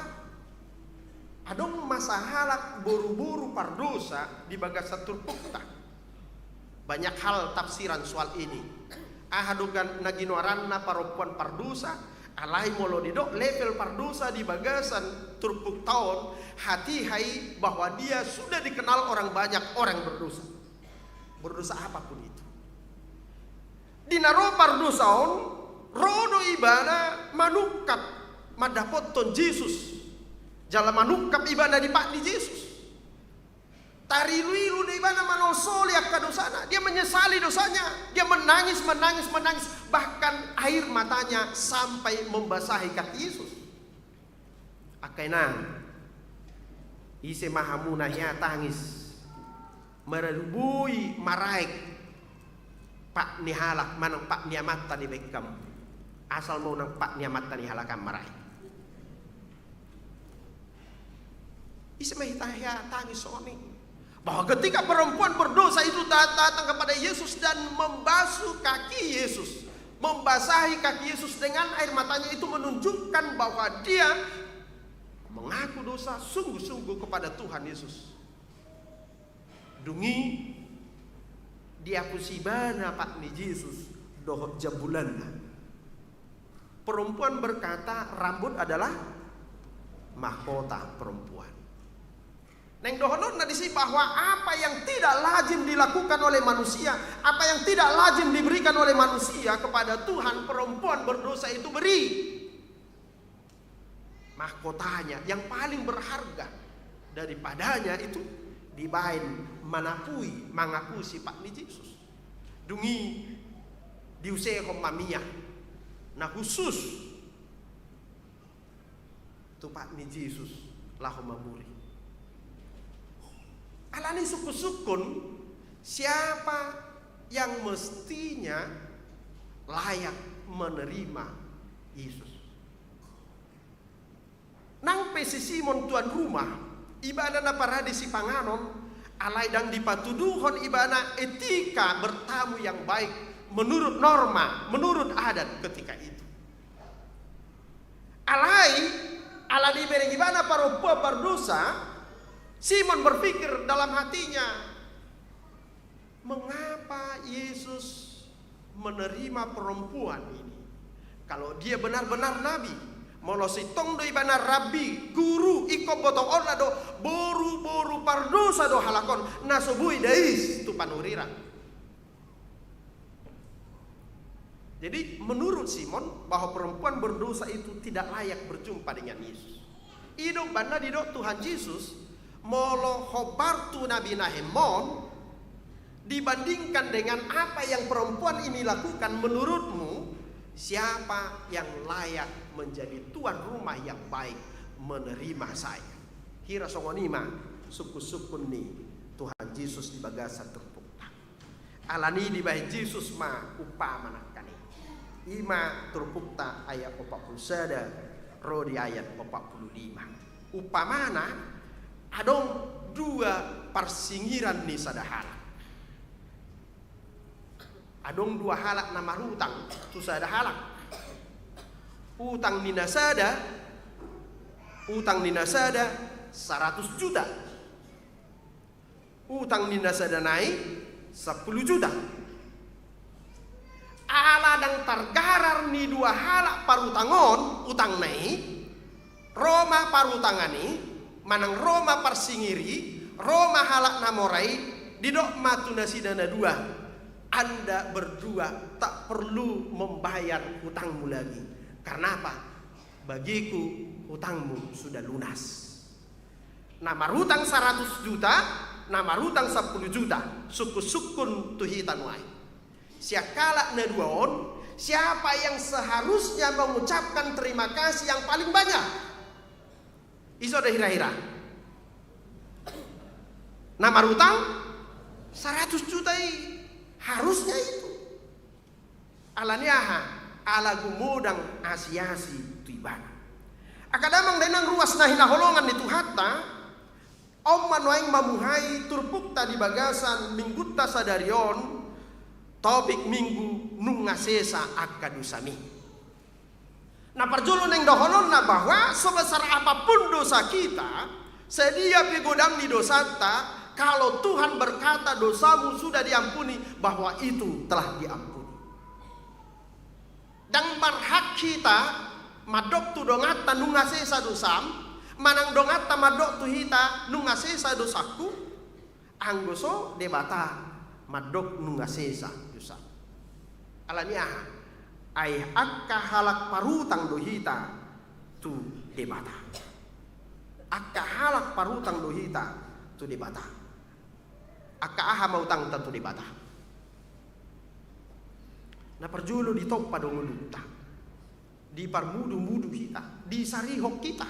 adong ma sahalak boru-boru pardosa di bagasan turpukta. Banyak hal tafsiran soal ini. Aha do gan-, na ginoaranna parompuan pardosa, alai molo didok level pardosa di bagasan turpukta on, hatiha i bahwa dia sudah dikenal orang banyak orang berdosa. Berdosa apapun itu. Di na ro pardosa on, ro do ibana manungkap, mandapothon Jesus. Jala manungkap ibana di pat ni Jesus. Tarilu-ilu do ibana manosoli angka dosana. Dia menyesali dosanya. Dia menangis, menangis, menangis. Bahkan air matanya sampai membasahi kaki Yesus. Angka inang, ise ma hamu na hea tangis, maradu boi maraek pat ni halak, manang pat ni amanta na dibahen hamu. Asal ma unang pat ni amanta ni halak an maraek. Ise ma hita hea tangis songon i. Bahwa ketika perempuan berdosa itu da-, datang kepada Yesus dan membasuh kaki Yesus, membasahi kaki Yesus dengan air matanya, itu menunjukkan bahwa dia mengaku dosa sungguh-sungguh kepada Tuhan Yesus. Dung i diapus ibana pat ni Jesus dohot jambulanna. Perempuan berkata, "Rambut adalah mahkota perempuan." Naeng dohononna disi bahwa apa yang tidak lazim dilakukan oleh manusia, apa yang tidak lazim diberikan oleh manusia kepada Tuhan, perempuan berdosa itu beri. Mahkotanya yang paling berharga daripadanya itu dibaen manapui, mangakusi pat ni Jesus. Dung i diusehon ma miak na khusus tu pat ni Jesus laho mamuri. Alani sungkun-sungkun, siapa yang mestinya layak menerima Yesus? Nang pe si Simon tuan rumah, ibana na parade sipanganon, alai ndang dipatuduhon ibana etika bertamu yang baik menurut norma, menurut adat ketika itu. Alai, ala dibereng ibana parompuan berdosa, Simon berpikir dalam hatinya, "Mengapa Yesus menerima perempuan ini? Kalau dia benar-benar nabi, molo sintong do ibana rabbi, guru, ingkon botoonna do, boru-boru pardosa do halak on, na so boi dais tu panurirang." Jadi, menurut Simon, bahwa perempuan berdosa itu tidak layak berjumpa dengan Yesus. I do umbahen na didok Tuhan Jesus, molo hombar tu na binahenmon, dibandingkan dengan apa yang perempuan ini lakukan, menurutmu, siapa yang layak menjadi tuan rumah yang baik menerima saya? Hira songon i ma sungkun-sungkun ni Tuhan Jesus di bagasan turpukta. Alani dibahen Jesus ma umpama nangkaning i. I ma turpukta ayat opat pulu sada ro di ayat opat pulu lima. Umpamana, adong dua parsingiran ni sada halak. Adong dua halak na marutang tu sada halak. Utang ni na sada, utang ni na sada saratus juta. Utang ni na sada nai sampulu juta. Ala ndang targarar ni dua halak parutang on utangna i, ro ma parutangan i, manang ro ma parsingir i, ro ma halak na mora i, didok ma tu nasida na dua, "Anda berdua tak perlu membayar hutangmu lagi. Karena apa? Bagiku hutangmu sudah lunas." Na marutang saratus juta, na marutang sampulu juta, sungkun-sungkun tu hita nuaeng. Sian halak na dua on, siapa yang seharusnya mengucapkan terima kasih yang paling banyak? Ise do hira-hira? Na marutang saratus juta i, harusnya itu. Alani aha? Ala gumodang asi-asi tu ibana. Angka damang dainang ruas na hinaholongan ni Tuhanta, on ma nuaeng mamuhai turpukta di bagasan minggunta sadari on, topik minggu: Nunga sesa angka dosami. Na parjolo naeng dohononna bahwa sebesar apapun dosa kita, sadia pe godang ni dosanta, kalau Tuhan berkata dosamu sudah diampuni, bahwa itu telah diampuni. Ndang marhak hita mandok tu donganta nunga sesa dosam, manang donganta mandok tu hita nunga sesa dosangku, anggo so Debata mandok nunga sesa dosa. Alani aha? Ai angka halak parutang do hita tu Debata. Angka halak parutang do hita tu Debata. Angka aha ma utangta tu Debata? Na parjolo, ditompa do ngolunta. Diparmudu-mudu hita, disarihon hita.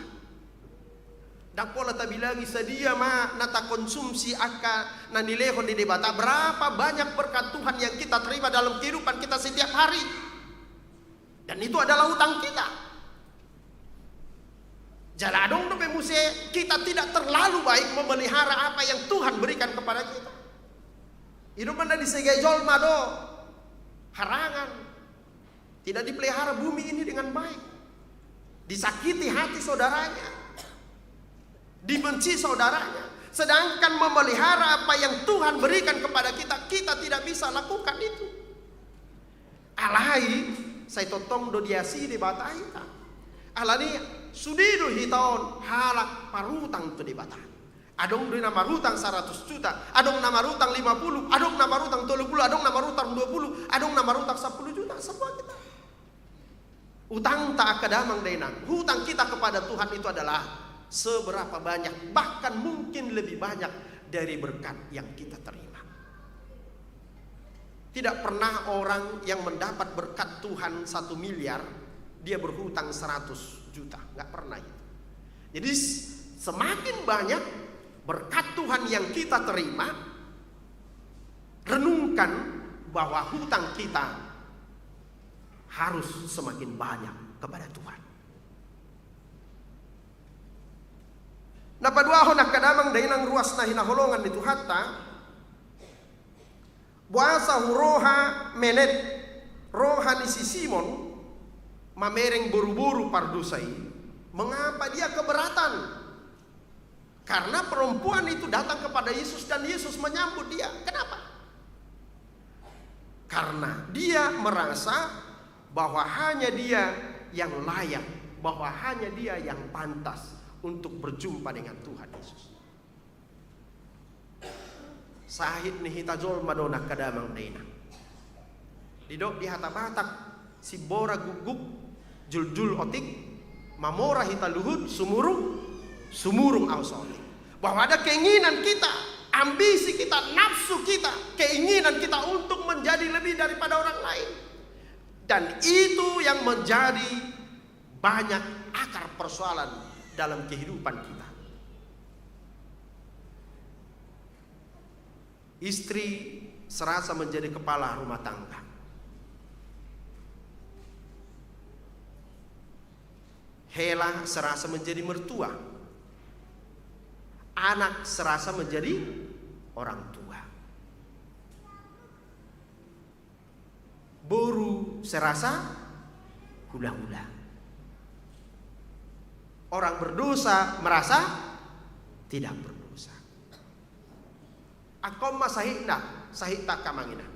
Ndang pola tabilangi sadia ma na takonsumsi angka na nilehon ni Debata, berapa banyak berkat Tuhan yang kita terima dalam kehidupan kita setiap hari. Dan itu adalah utang kita. Jala adong dope muse kita tidak terlalu baik memelihara apa yang Tuhan berikan kepada kita. I do umbahen na disegai jolma do harangan. Tidak dipelihara bumi ini dengan baik. Disakiti hati saudaranya. Dibenci saudaranya. Sedangkan memelihara apa yang Tuhan berikan kepada kita, kita tidak bisa lakukan itu. Alai, sai tongtong do diasi Debata hita. Alani, sude do hita on halak parutang tu Debata. Adong do na marutang saratus juta, adong na marutang lima puluh, adong na marutang tolu puluh, adong na marutang dua puluh, adong na marutang sampulu juta, semua kita. Utangta angka damang dainang, hutang kita kepada Tuhan itu adalah seberapa banyak, bahkan mungkin lebih banyak dari berkat yang kita terima. Tidak pernah orang yang mendapat berkat Tuhan satu miliar, dia berhutang seratus juta. Nggak pernah itu. Jadi, s-, semakin banyak berkat Tuhan yang kita terima, renungkan bahwa hutang kita harus semakin banyak kepada Tuhan. Na paduahon angka damang dainang ruas na hinaholongan ni Tuhanta, boasa huroha menet roha ni si Simon mamereng boruboru pardosa i, mengapa dia keberatan? Karena perempuan itu datang kepada Yesus dan Yesus menyambut dia. Kenapa? Karena dia merasa bahwa hanya dia yang layak, bahwa hanya dia yang pantas untuk berjumpa dengan Tuhan Yesus. Sahit ni hita jolma do angka damang dainang. Didok di hata Batak, simbora gukguk, juljul otik, mamora hita luhut, sumurung, sumurung ahu sotik. Bahwa ada keinginan kita, ambisi kita, nafsu kita, keinginan kita untuk menjadi lebih daripada orang lain. Dan itu yang menjadi banyak akar persoalan dalam kehidupan kita. Istri serasa menjadi kepala rumah tangga. Hela serasa menjadi mertua. Anak serasa menjadi orang tua. Boru serasa hulahula. Orang berdosa merasa tidak berdosa. Angka on ma sahitna, sahit angka amang inang.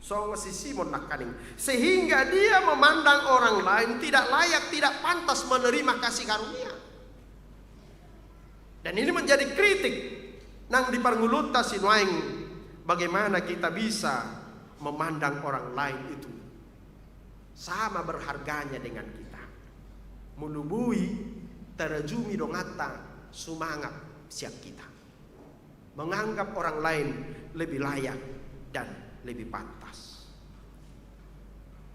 Songon si Simon nangkaning. Sehingga dia memandang orang lain tidak layak, tidak pantas menerima kasih karunia. Dan ini menjadi kritik nang di parngoluonta sinuaeng, bagaimana kita bisa memandang orang lain itu sama berharganya dengan kita. Molo boi, tarajumi donganta sumangat sian kita. Menganggap orang lain lebih layak dan lebih pantas.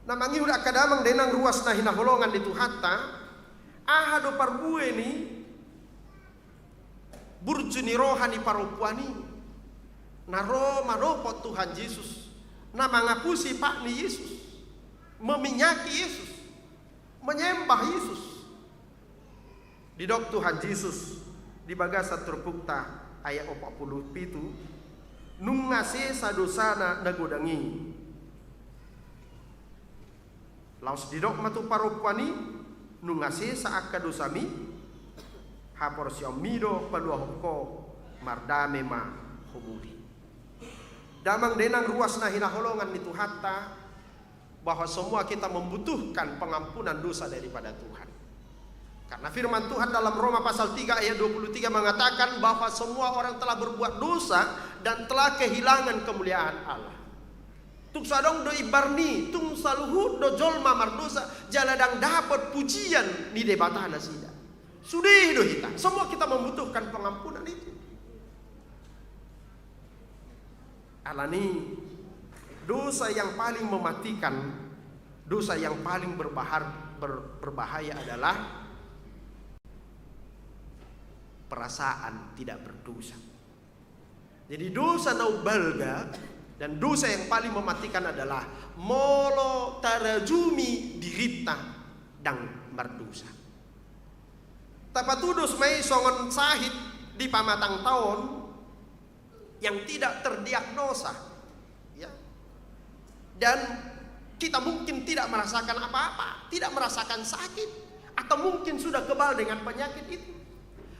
Na mangihut angka damang dainang ruas na hinaholongan ni Tuhanta, aha do parbue ni burju ni roha ni parompuan i, na ro manopot Tuhan Jesus, na mangapusi pat ni Jesus, meminyaki Jesus, menyembah Jesus. Didok Tuhan Jesus di bagasan turpukta ayat opat puluh pitu, nunga sesa dosana na godang i. Laos didok ma tu parompuan i, nunga sesa angka dosami, haporseaonmi do paluahon ho, mardame ma ho muli. Damang dainang ruas na hinaholongan ni Tuhanta, bahwa semua kita membutuhkan pengampunan dosa daripada Tuhan. Karena firman Tuhan dalam Roma pasal tiga ayat dua puluh tiga mengatakan bahwa semua orang telah berbuat dosa dan telah kehilangan kemuliaan Allah. Tung so adong do imbar ni, tung saluhut do jolma mardosa, jala ndang dapot pujian ni Debata nasida. Sude do hita, semua kita membutuhkan pengampunan itu. Alani, dosa yang paling mematikan, dosa yang paling berbahar-, ber-, berbahaya adalah perasaan tidak berdosa. Jadi dosa na umbalga dan dosa yang paling mematikan adalah molo tarajumi dirinta ndang mardosa. Tapatudos ma i songon sahit di pamatangta on yang tidak terdiagnosa, ya. Dan kita mungkin tidak merasakan apa-apa, tidak merasakan sakit, atau mungkin sudah kebal dengan penyakit itu.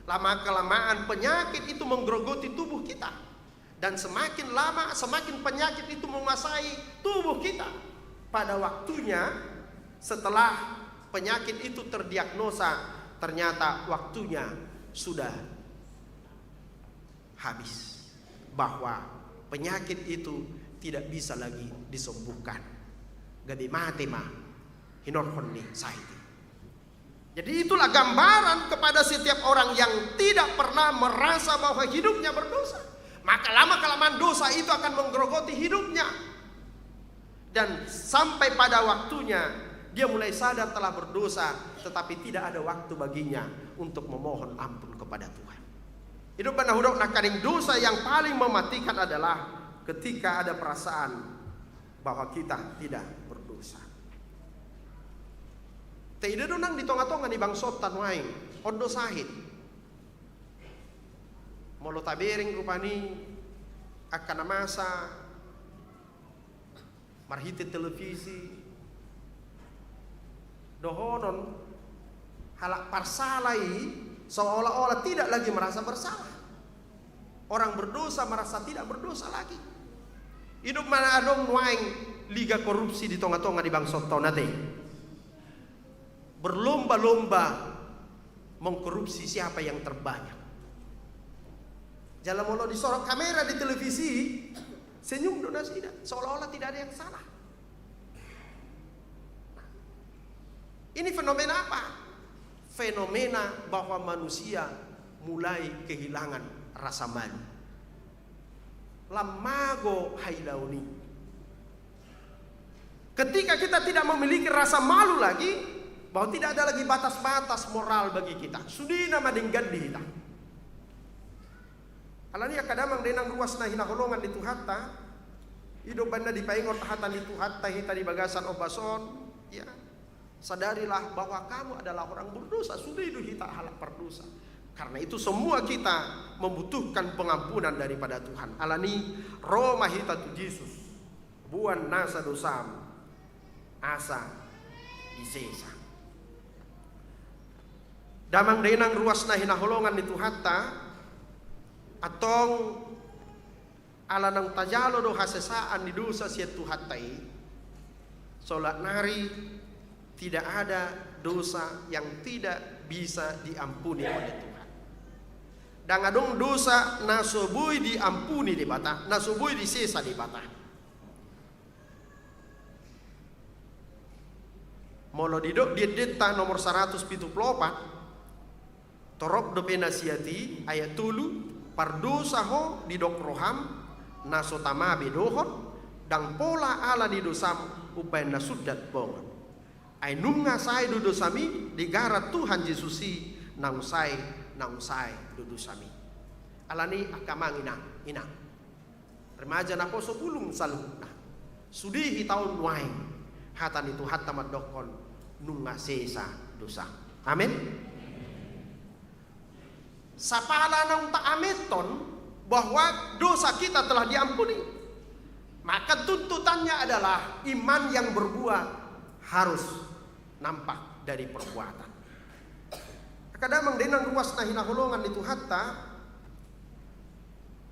Lama-kelamaan penyakit itu menggerogoti tubuh kita. Dan semakin lama, semakin penyakit itu menguasai tubuh kita. Pada waktunya, setelah penyakit itu terdiagnosa, ternyata waktunya sudah habis. Bahwa penyakit itu tidak bisa lagi disembuhkan. Gabe mate ma hinorhon ni sahit i. Jadi itulah gambaran kepada setiap orang yang tidak pernah merasa bahwa hidupnya berdosa. Maka lama-kelamaan dosa itu akan menggerogoti hidupnya. Dan sampai pada waktunya dia mulai sadar telah berdosa, tetapi tidak ada waktu baginya untuk memohon ampun kepada Tuhan. Hidop bana hudok nangkaning dosa yang paling mematikan adalah ketika ada perasaan bahwa kita tidak berdosa. Taida do nang di tonga-tonga ni bangsonta nuaeng, on do sahit. Molo tabereng rupani angka na masa marhite televisi, dohonon halak parsala i seolah-olah tidak lagi merasa bersalah. Orang berdosa merasa tidak berdosa lagi. Hidop ma na adong nuaeng liga korupsi di tonga-tonga ni bangsonta on ate. Berlomba-lomba mengkorupsi siapa yang terbanyak. Jala molo disorot kamera di televisi, senyum do nasida, seolah-olah tidak ada yang salah. Ini fenomena apa? Fenomena bahwa manusia mulai kehilangan rasa malu. Lam mago hailaon i. Ketika kita tidak memiliki rasa malu lagi, bahwa tidak ada lagi batas-batas moral bagi kita, sude nama denggan di hita. Alani i angka damang dainang ruas na hinaholongan ni Tuhanta, i do umbahen na dipaingot hata ni Tuhanta hita di bagasan ombas on, ya. Sadarilah bahwa kamu adalah orang berdosa, sude do hita halak pardosa. Karena itu semua kita membutuhkan pengampunan daripada Tuhan. Alani i ro ma hita tu Jesus, boan nasa dosam, asa disesa. Damang dainang ruas na hinaholongan ni Tuhanta, antong ala naung tajalo do hasesaan ni dosa sian Tuhanta i, solat nari tidak ada dosa yang tidak bisa diampuni oleh Tuhan. Ndang adong dosa na so boi diampuni Debata, na so boi disesa Debata. Molo didok di endenta nomor saratus pitu pulu opat, torop dope na siat i, ayat tolu, pardosa ho didok roham, na so tama be dohot, ndang pola ala ni dosam umbahen na sundat bongot. Ai nunga sae do dosami digarat Tuhan Jesus i, naung sae, naung sae do dosami. Alani i angka amang inang, inang. Remaja naposo bulung saluhutna. Sude hita on nuaeng. Hata ni Tuhanta mandokkon nunga sesa dosa. Amin. Sapala naung taamethon bahwa dosa kita telah diampuni, maka tuntutannya adalah iman yang berbuah harus nampak dari perbuatan. Angka damang dainang ruas na hinaholongan ni Tuhanta,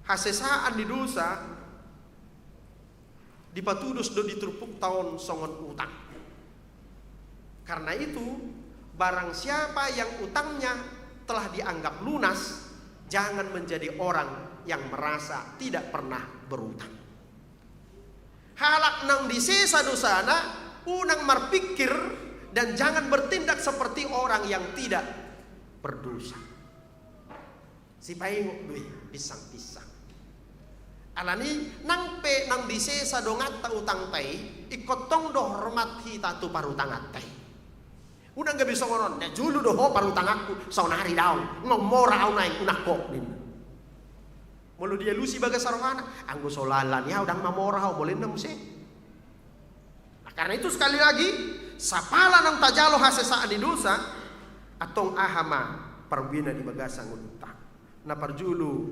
hasesaan ni dosa dipatudos do di turpukta on songon utang. Karena itu, barang siapa yang utangnya telah dianggap lunas, jangan menjadi orang yang merasa tidak pernah berutang. Halak naung disesa dosana, unang marpikir dan jangan bertindak seperti orang yang tidak berdosa. Sipaingot do i, pinsang-pinsang. Alani i, nang pe naung disesa donganta utangta i, ingkon tong do hormat hita tu parutanganta i. Unang gabe songon on, na jolo do ho parutanganku, saonari daong, nga mora au naeng unang ho, ninna. Molo dialusi bagas rohana, anggo so lala ni au ndang mamora ho, molo ninna muse. Nah, karena itu sekali lagi, sapala naung tajalo hasesaan ni dosa, antong aha ma Marparbuena di bagasan ngolunta. Na parjolo,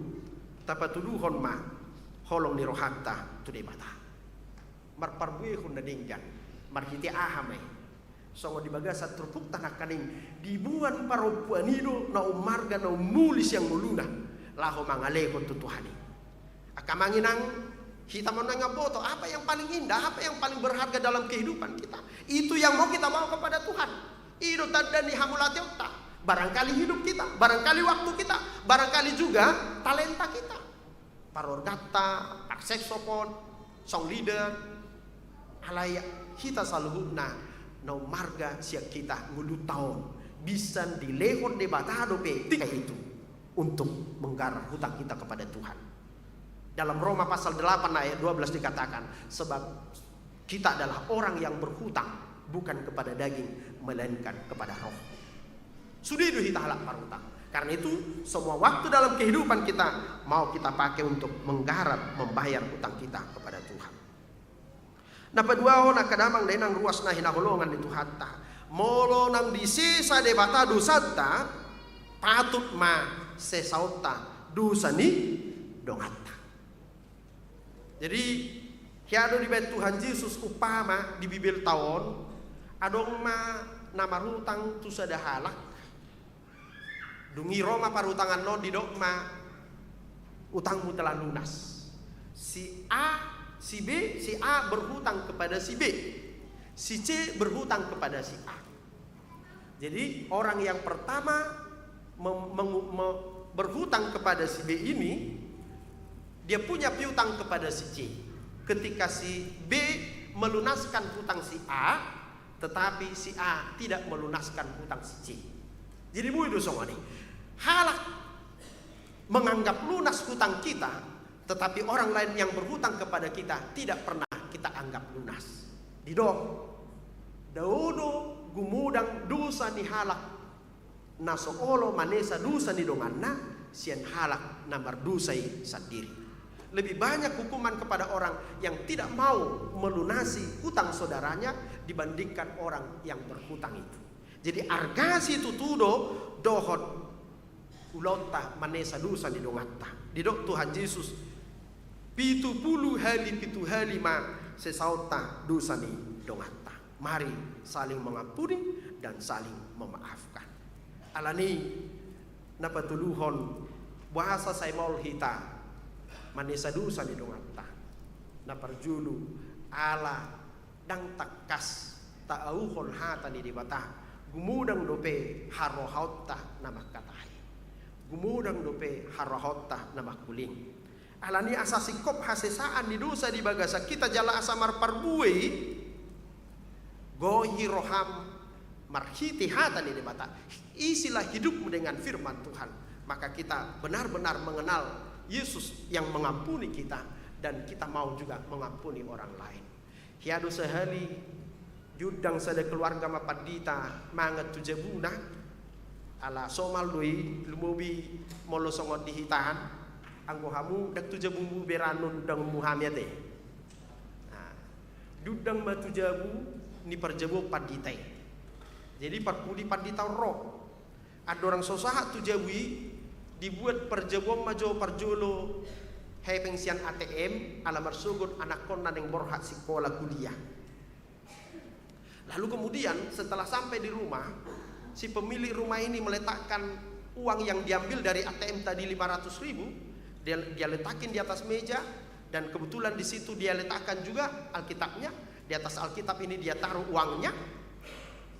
tapatuduhon ma holong ni rohanta tu Debata. Marparbuehon na denggan, marhite aha ma i? Songon di bagasan turpukta nangkaning, diboan parompuan i do na ummarga na ummuli sian ngoluna, laho mangalehon tu Tuhan i. Angka amang inang, hita ma nuaeng mamboto, apa yang paling indah, apa yang paling berharga dalam kehidupan kita? Itu yang mau kita bawa kepada Tuhan. I do tanda ni hamauliateonta. Barangkali hidup kita, barangkali waktu kita, barangkali juga talenta kita. Parorganta, parsaxophone, song leader. Alai hita saluhutna na ummarga sian hita ngolunta on, bisa dilehon Debata dope tingki itu untuk menggarar hutang kita kepada Tuhan. Dalam Roma pasal delapan ayat dua belas dikatakan, sebab kita adalah orang yang berhutang, bukan kepada daging, melainkan kepada roh. Sude do hita halak parhutang. Karena itu, semua waktu dalam kehidupan kita mau kita pakai untuk menggarap, membayar hutang kita kepada Tuhan. Na paduahon, angka damang dainang ruas na hinaholongan ni Tuhanta. Molo naung disesa Debata dosanta, patut ma sesaonta dosa ni donganta. Jadi, hea do dibaen Tuhan Jesus umpama di Bibelta on, adong ma na marhutang tu sada halak, dung i ro ma parhutanganna on, didok ma, utangmu telah lunas. Si A, si B, si A berhutang kepada si B, si C berhutang kepada si A. Jadi, orang yang pertama mem-, mengu-, me-, berhutang kepada si B ini, dia punya piutang kepada si C. Ketika si B melunaskan hutang si A, tetapi si A tidak melunaskan hutang si C. Jadi, boi do songon i. Halak menganggap lunas hutang kita, tetapi orang lain yang berhutang kepada kita tidak pernah kita anggap lunas. Didok, dao do gumodang dosa ni halak na so olo manesa dosa ni donganna sian halak na mardosa i sandiri. Lebih banyak hukuman kepada orang yang tidak mau melunasi hutang saudaranya dibandingkan orang yang berhutang itu. Jadi, arga situtu do dohot ulaonta manesa dosa ni donganta. Didok Tuhan Jesus, pitu pulu hali pitu hali ma sesaonta dosa ni donganta. Mari saling mengampuni dan saling memaafkan. Alani, na patoluhon, boasa sai maol hita manesa dosa ni donganta? Na parjolo, ala ndang tangkas taauhon hata ni Debata, gumodang dope harohaonta na mangkatai. Gumodang dope harohaonta na mangkuling. Alani asa singkop hasesaan ni dosa di bagasan hita jala asa marparbue i, goi roham marhite hata ni Debata. Isilah hidupmu dengan firman Tuhan. Maka kita benar-benar mengenal Yesus yang mengampuni kita, dan kita mau juga mengampuni orang lain. Hea do sahali, diundang sada keluarga ma pandita mangan tu jabuna. Ala somal do i, lumobi molo songon di hita an. Anggo hamu ndang tu jabumu be ra annon undangonmu hami ate. Nah, diundang ma tu jabu ni parjabuon pandita i. Jadi parpudi pandita on ro. Andorang so sahat tu jabu i, dibuat parjabuon ma jo parjolo hepeng sian A T M, ala marsogot anakkonna naeng borhat sikola kuliah. Lalu kemudian setelah sampai di rumah, si pemilik rumah ini meletakkan uang yang diambil dari A T M tadi lima ratus ribu, dia, dia letakin di atas meja, dan kebetulan di situ dia letakkan juga Alkitabnya, di atas Alkitab ini dia taruh uangnya,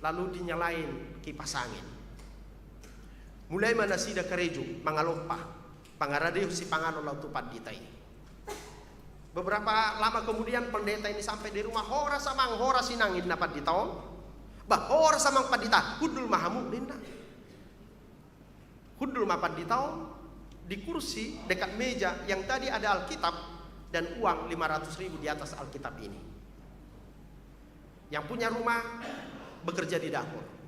lalu dinyalain kipas angin. Mulai ma nasida karejo, mangalompa, pangaradehon sipanganon laho tu pandita i. Beberapa lama kemudian pendeta ini sampai di rumah, "Horas amang, horas inang," ninna pandita on. "Bah, horas amang pandita, hundul ma hamu," ninna. Hundul ma pandita on di kursi dekat meja yang tadi ada Alkitab dan uang lima ratus ribu di atas Alkitab ini. Yang punya rumah bekerja di dapur.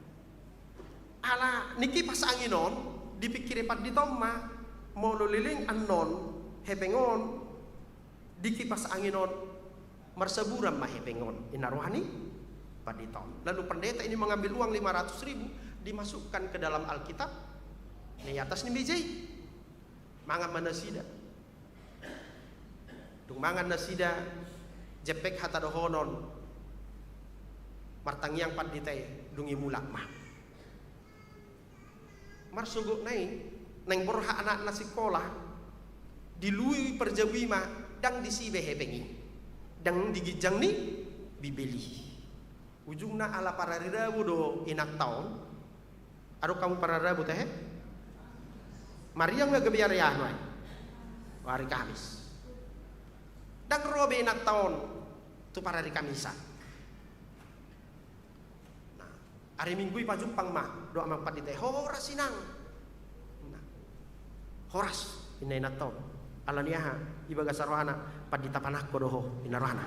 Ala ni kipas angin on, dipikiri pandita on ma, molo leleng annon hepeng on di kipas angin on, marsaburan ma hepeng on, ninna roha ni pandita on. Lalu pendeta ini mengambil uang lima ratus ribu, dimasukkan ke dalam Alkitab, Na i atas ni meja i. Mangan ma nasida. Dung mangan nasida, jempek hata dohonon, martangiang pandita i, dung i mulak ma. Marsogotna i, naeng borhat anakna sikola, dilului parjabu i ma, ndang disi be hepeng i. Ndang di ginjang ni Bibel i. Ujungna ala parari Rabu do inanta on. Adong hamu parari Rabu tahe? Mariang ma gabe ari anu ai. Ari Kamis. Ndang ro be inanta on tu parari Kamisan. Nah, ari Minggu i pajumpang ma dohot amang pandita i, "Horas inang." Nah, "Horas," ninna inanta on. Alani aha? Di bagasan rohana, "Pandita panangko do ho," ninna rohana.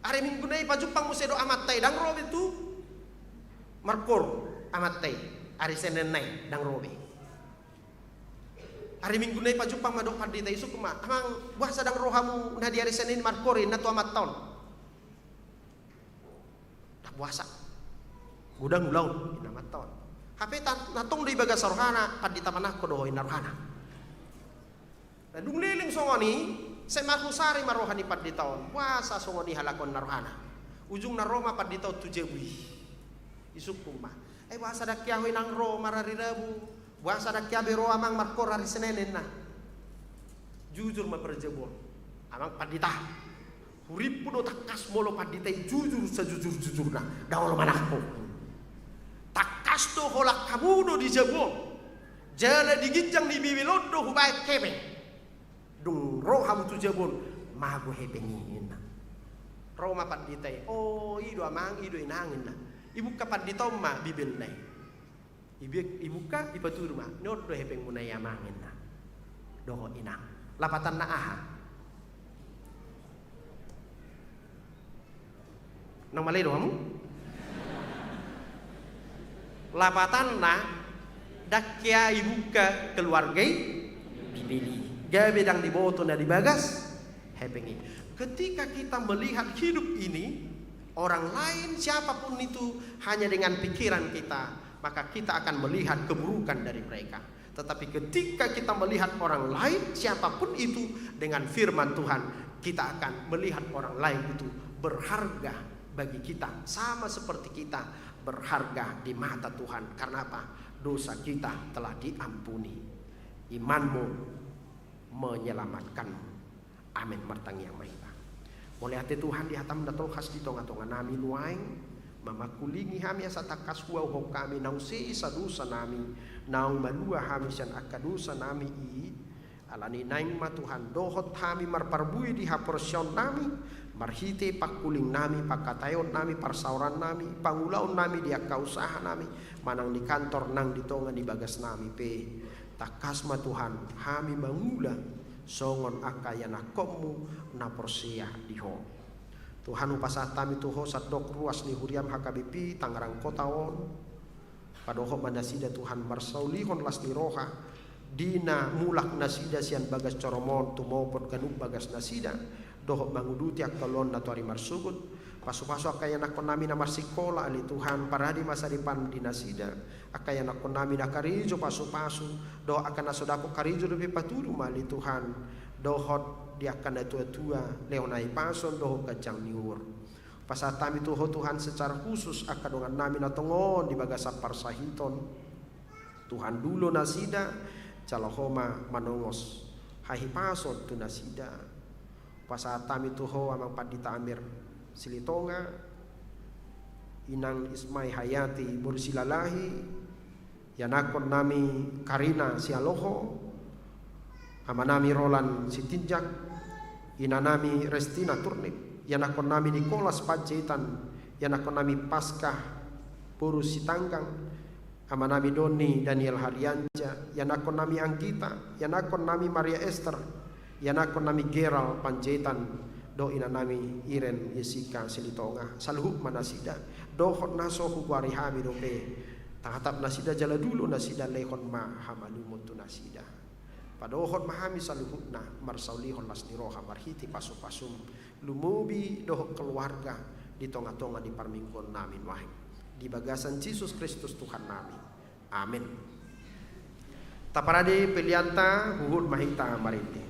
Ari Minggu na i pajumpang muse dohot amanta i, ndang ro be tu markoor amanta i. Ari Senen na i ndang ro be. Ari Minggu na i pajumpang ma dohot pandita i, isungkun ma, "Amang, boasa ndang ro hamu na di ari Senen i markoor i, ninna tu amanta on?" "Ndang boasa. Godang ulaon," ninna amanta on. Hape ta-, na tong do i bagasan rohana, "Pandita panangko do ho," ninna rohana. Nah, dung leleng songon i, sai marhusari ma roha ni pandita on. Boasa songon i halakoanna rohana. Ujungna ro ma pandita on tu jabu i. Isungkun ma, "Eh, boasa ndang hea ho inang ro marari Rabu? Boasa ndang hea be ro amang markoor ari Senen?" ninna. "Jujur ma parjabu on, amang pandita. Hurimpu do tangkas molo pandita i jujur sajujur-jujurna, ndang olo manangko. Tangkas do holan hamu do di jabu on. Jala di ginjang ni Bibel on do hubaen hepeng. Dung ro hamu tu jabu on, mago hepeng i," ninna. Ro ma pandita i, "O, i do amang, i do inang," ninna. Ibuka pandita on ma Bibelna i. Ibi-, ibuka, ipatudu ma, "On do hepengmuna i amang," ninna. Dohot inang. Lapatanna aha? Naung male do hamu? Lapatanna, ndang hea ibuka keluarga i Bibel i. Gabe ndang diboto na di bagas hepeng i. Ketika kita melihat hidup ini, orang lain, siapapun itu, hanya dengan pikiran kita, maka kita akan melihat keburukan dari mereka. Tetapi ketika kita melihat orang lain, siapapun itu, dengan firman Tuhan, kita akan melihat orang lain itu berharga bagi kita, sama seperti kita berharga di mata Tuhan. Karena apa? Dosa kita telah diampuni. Imanmu menyelamatkanmu. Amen. Martangiang ma hita. Mauliate Tuhan di hatam na tolhas di tonga-tonga nami nuaeng, mamangkulingi hami asa tangkas hualuhon hami naung sesa dosa nami, naung malua hami sian angka dosa nami i. Alani naeng ma Tuhan dohot hami marparbue di haporseaon nami, marhite pangkuling nami, pangkataion nami, parsaoran nami, pangulaon nami di angka usaha nami, manang di kantor nang di tonga ni bagas nami pe. Tangkas ma Tuhan hami mangula songon angka ianakkonmu na porsea di Ho. Tuhan, hupasahat hami tu Ho sandok ruas ni huriam H K B P Tangerang Kota on. Padohot ma nasida Tuhan marsaulihon las ni roha di na mulak nasida sian bagas corom on tumopot ganup bagas nasida, dohot manguduti angka ulaon na tuari marsogot. Pasupasu angka ianakkon nami na marsikola, ale Tuhan, parade masa depan di nasida. Angka ianakkon nami na karejo, pasupasu, dohot angka na so dapot karejo dope, patudu ma, ale Tuhan, dohot di angka na tuatua, lehon hahipason dohot ganjang ni umur. Pasahat hami tu Ho Tuhan secara khusus angka dongan nami na tongon di bagasan parsahiton. Tuhan, dulo nasida, jala Ho ma manongos hahipason tu nasida. Pasahat hami tu Ho Amang Pandita Amir Silitonga, Inang Ismai Hayati boru Silalahi, ianakkon nami Karina Sialoho, amanami Roland Sitinjak, inanami Restina Turnip, ianakkon nami Nikolas Panjaitan, ianakkon nami Paskah boru Sitanggang, amanami Doni Daniel Harianja, ianakkon nami Anggita, ianakkon nami Maria Ester, ianakkon nami Geral Panjaitan, dohot inanami Iren Jessica Silitonga, saluhut ma nasida, dohot na so hugoari hami dope, tatap nasida jala dulo nasida, lehon ma hamalumon tu nasida. Padohot ma hami saluhutna marsaulihon las ni roha marhite pasupasum, lumobi dohot keluarga di tonga-tonga ni parmingguon nami nuaeng. Di bagasan Jesus Kristus Tuhan nami. Amen. Taparade peleanta, huhut ma hita marende.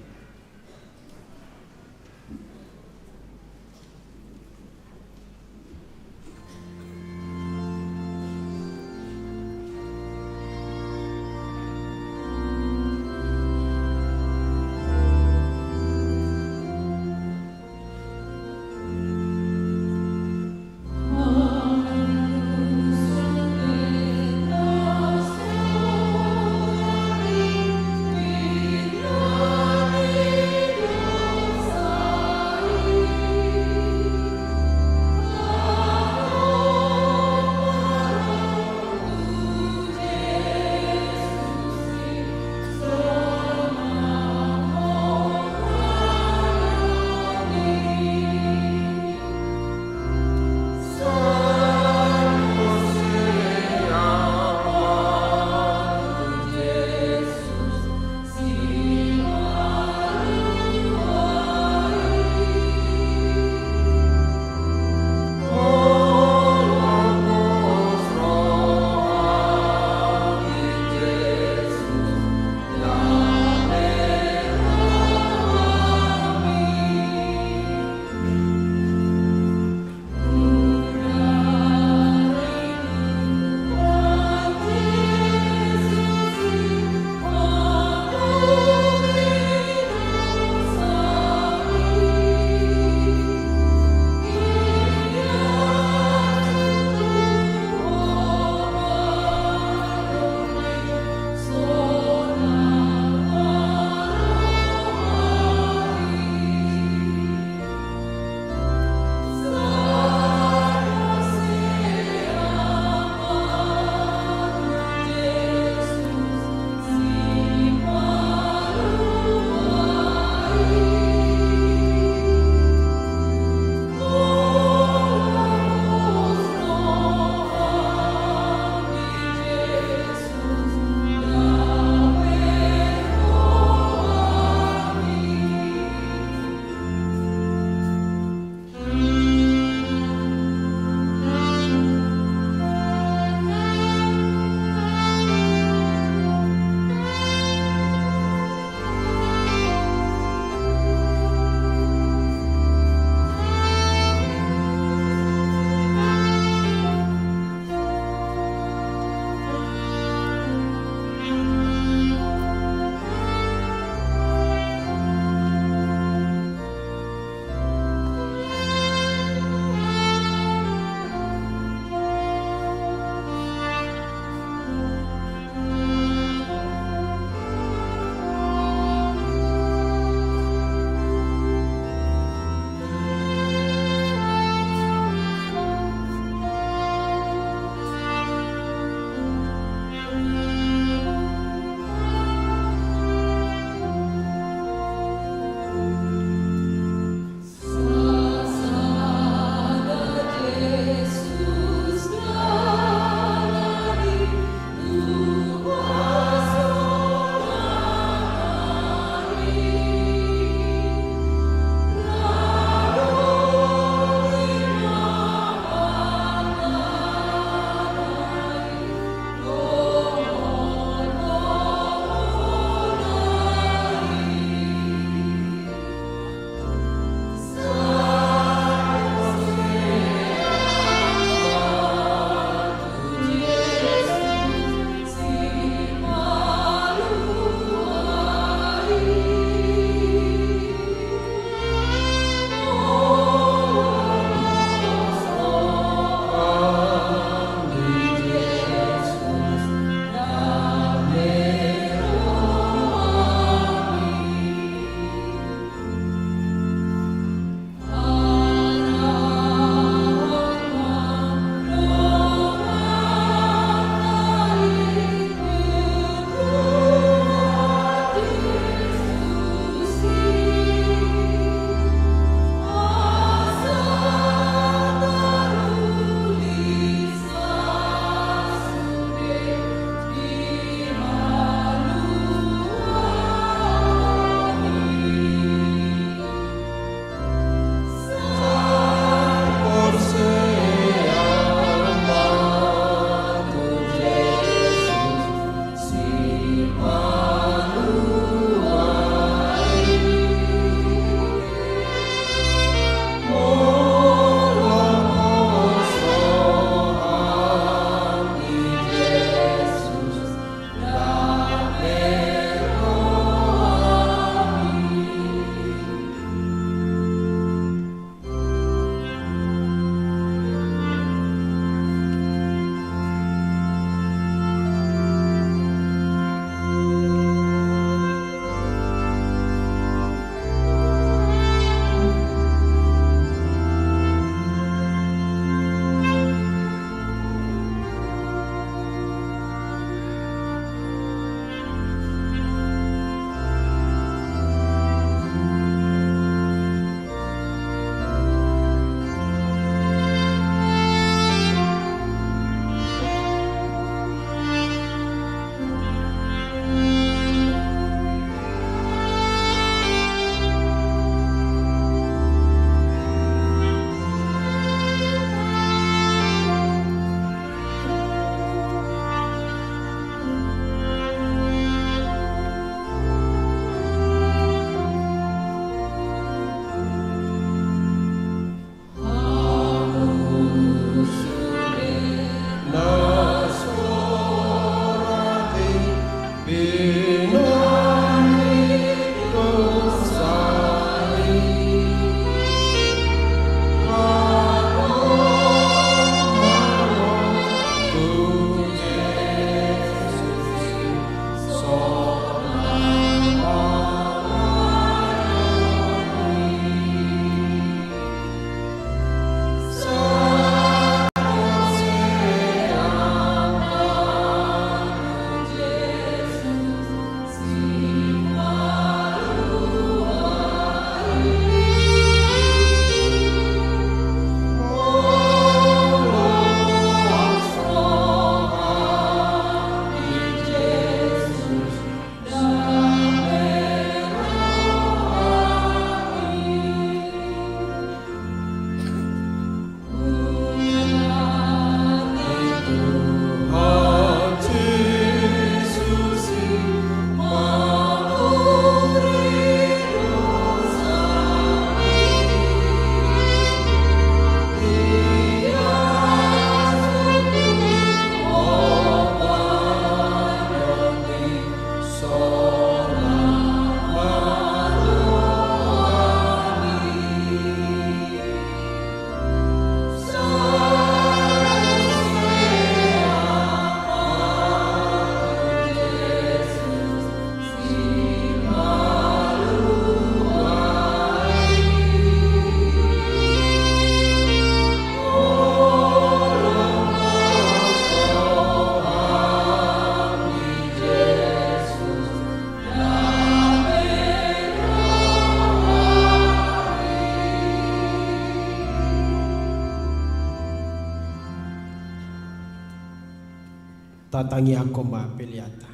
Tatangiangkon ma peleanta.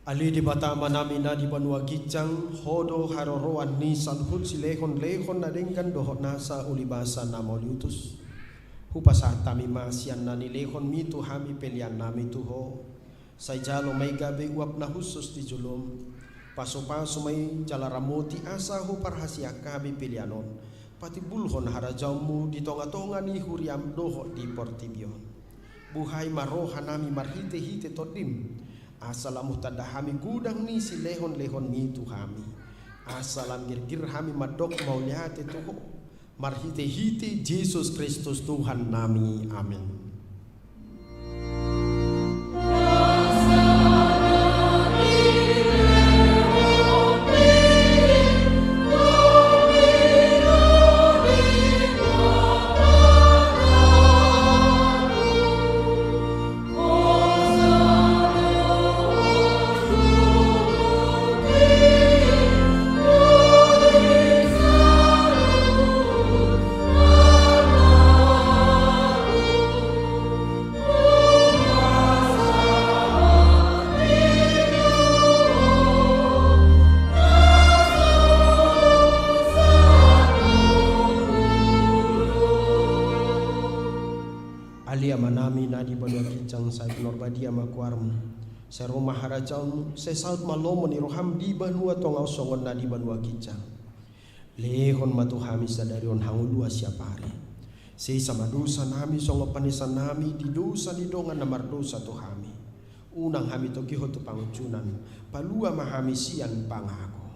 Ale Debata Amanami na di banua ginjang, Ho do haroroan ni saluhut silehonlehon na denggan dohot nasa ulibasa na mauliutus. Hupasahat hami ma sian na nilehonMi tu hami peleannami tu Ho. Sai jalo ma i gabe uap na hushus di jolom. Pasupasu ma i jala ramoti asa huparhaseang hami pelean on patimbulhon harajaonMu di tongatonga ni huriaM dohot di portibi on. Buhai ma rohanami marhitehite TondiM, asa lam hutanda hami godang ni silehonlehonMi tu hami, asa lam girgir hami mandok mauliate tu Ho, marhitehite Jesus Kristus Tuhannami. Amen. Ale Amanami na di banua ginjang, sai pinarbadia ma goarMu, sai ro ma harajaonMu, sai saut ma lomo ni rohaM di banua tonga on songon na di banua ginjang. Lehon ma tu hami sadari on hangoluan siapari. Sesa ma dosanami songon panesanami di dosa ni dongan na mardosa tu hami. Unang hami togihon tu pangunjunan, palua ma hami sian pangago.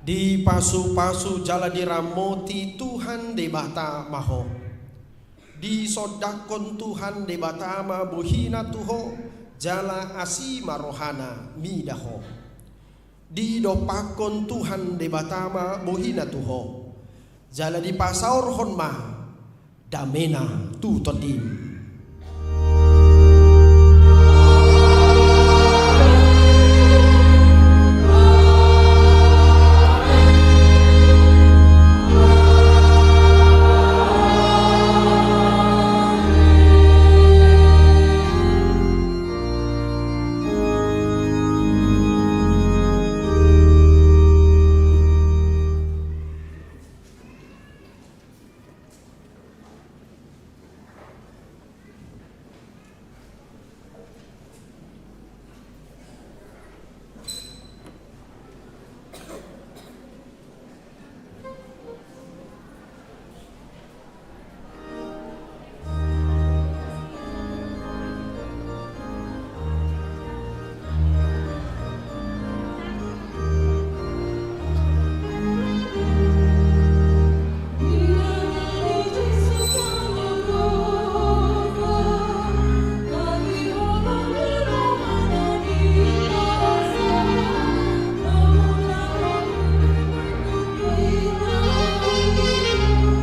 Dipasupasu jala diramoti Tuhan Debata ma ho. Disondangkon Tuhan Debata ma bohina tu ho, jala asi ma rohana mida ho. Didompakkon Tuhan Debata ma bohina tu ho, jala dipasaorhon ma damena tu tondim.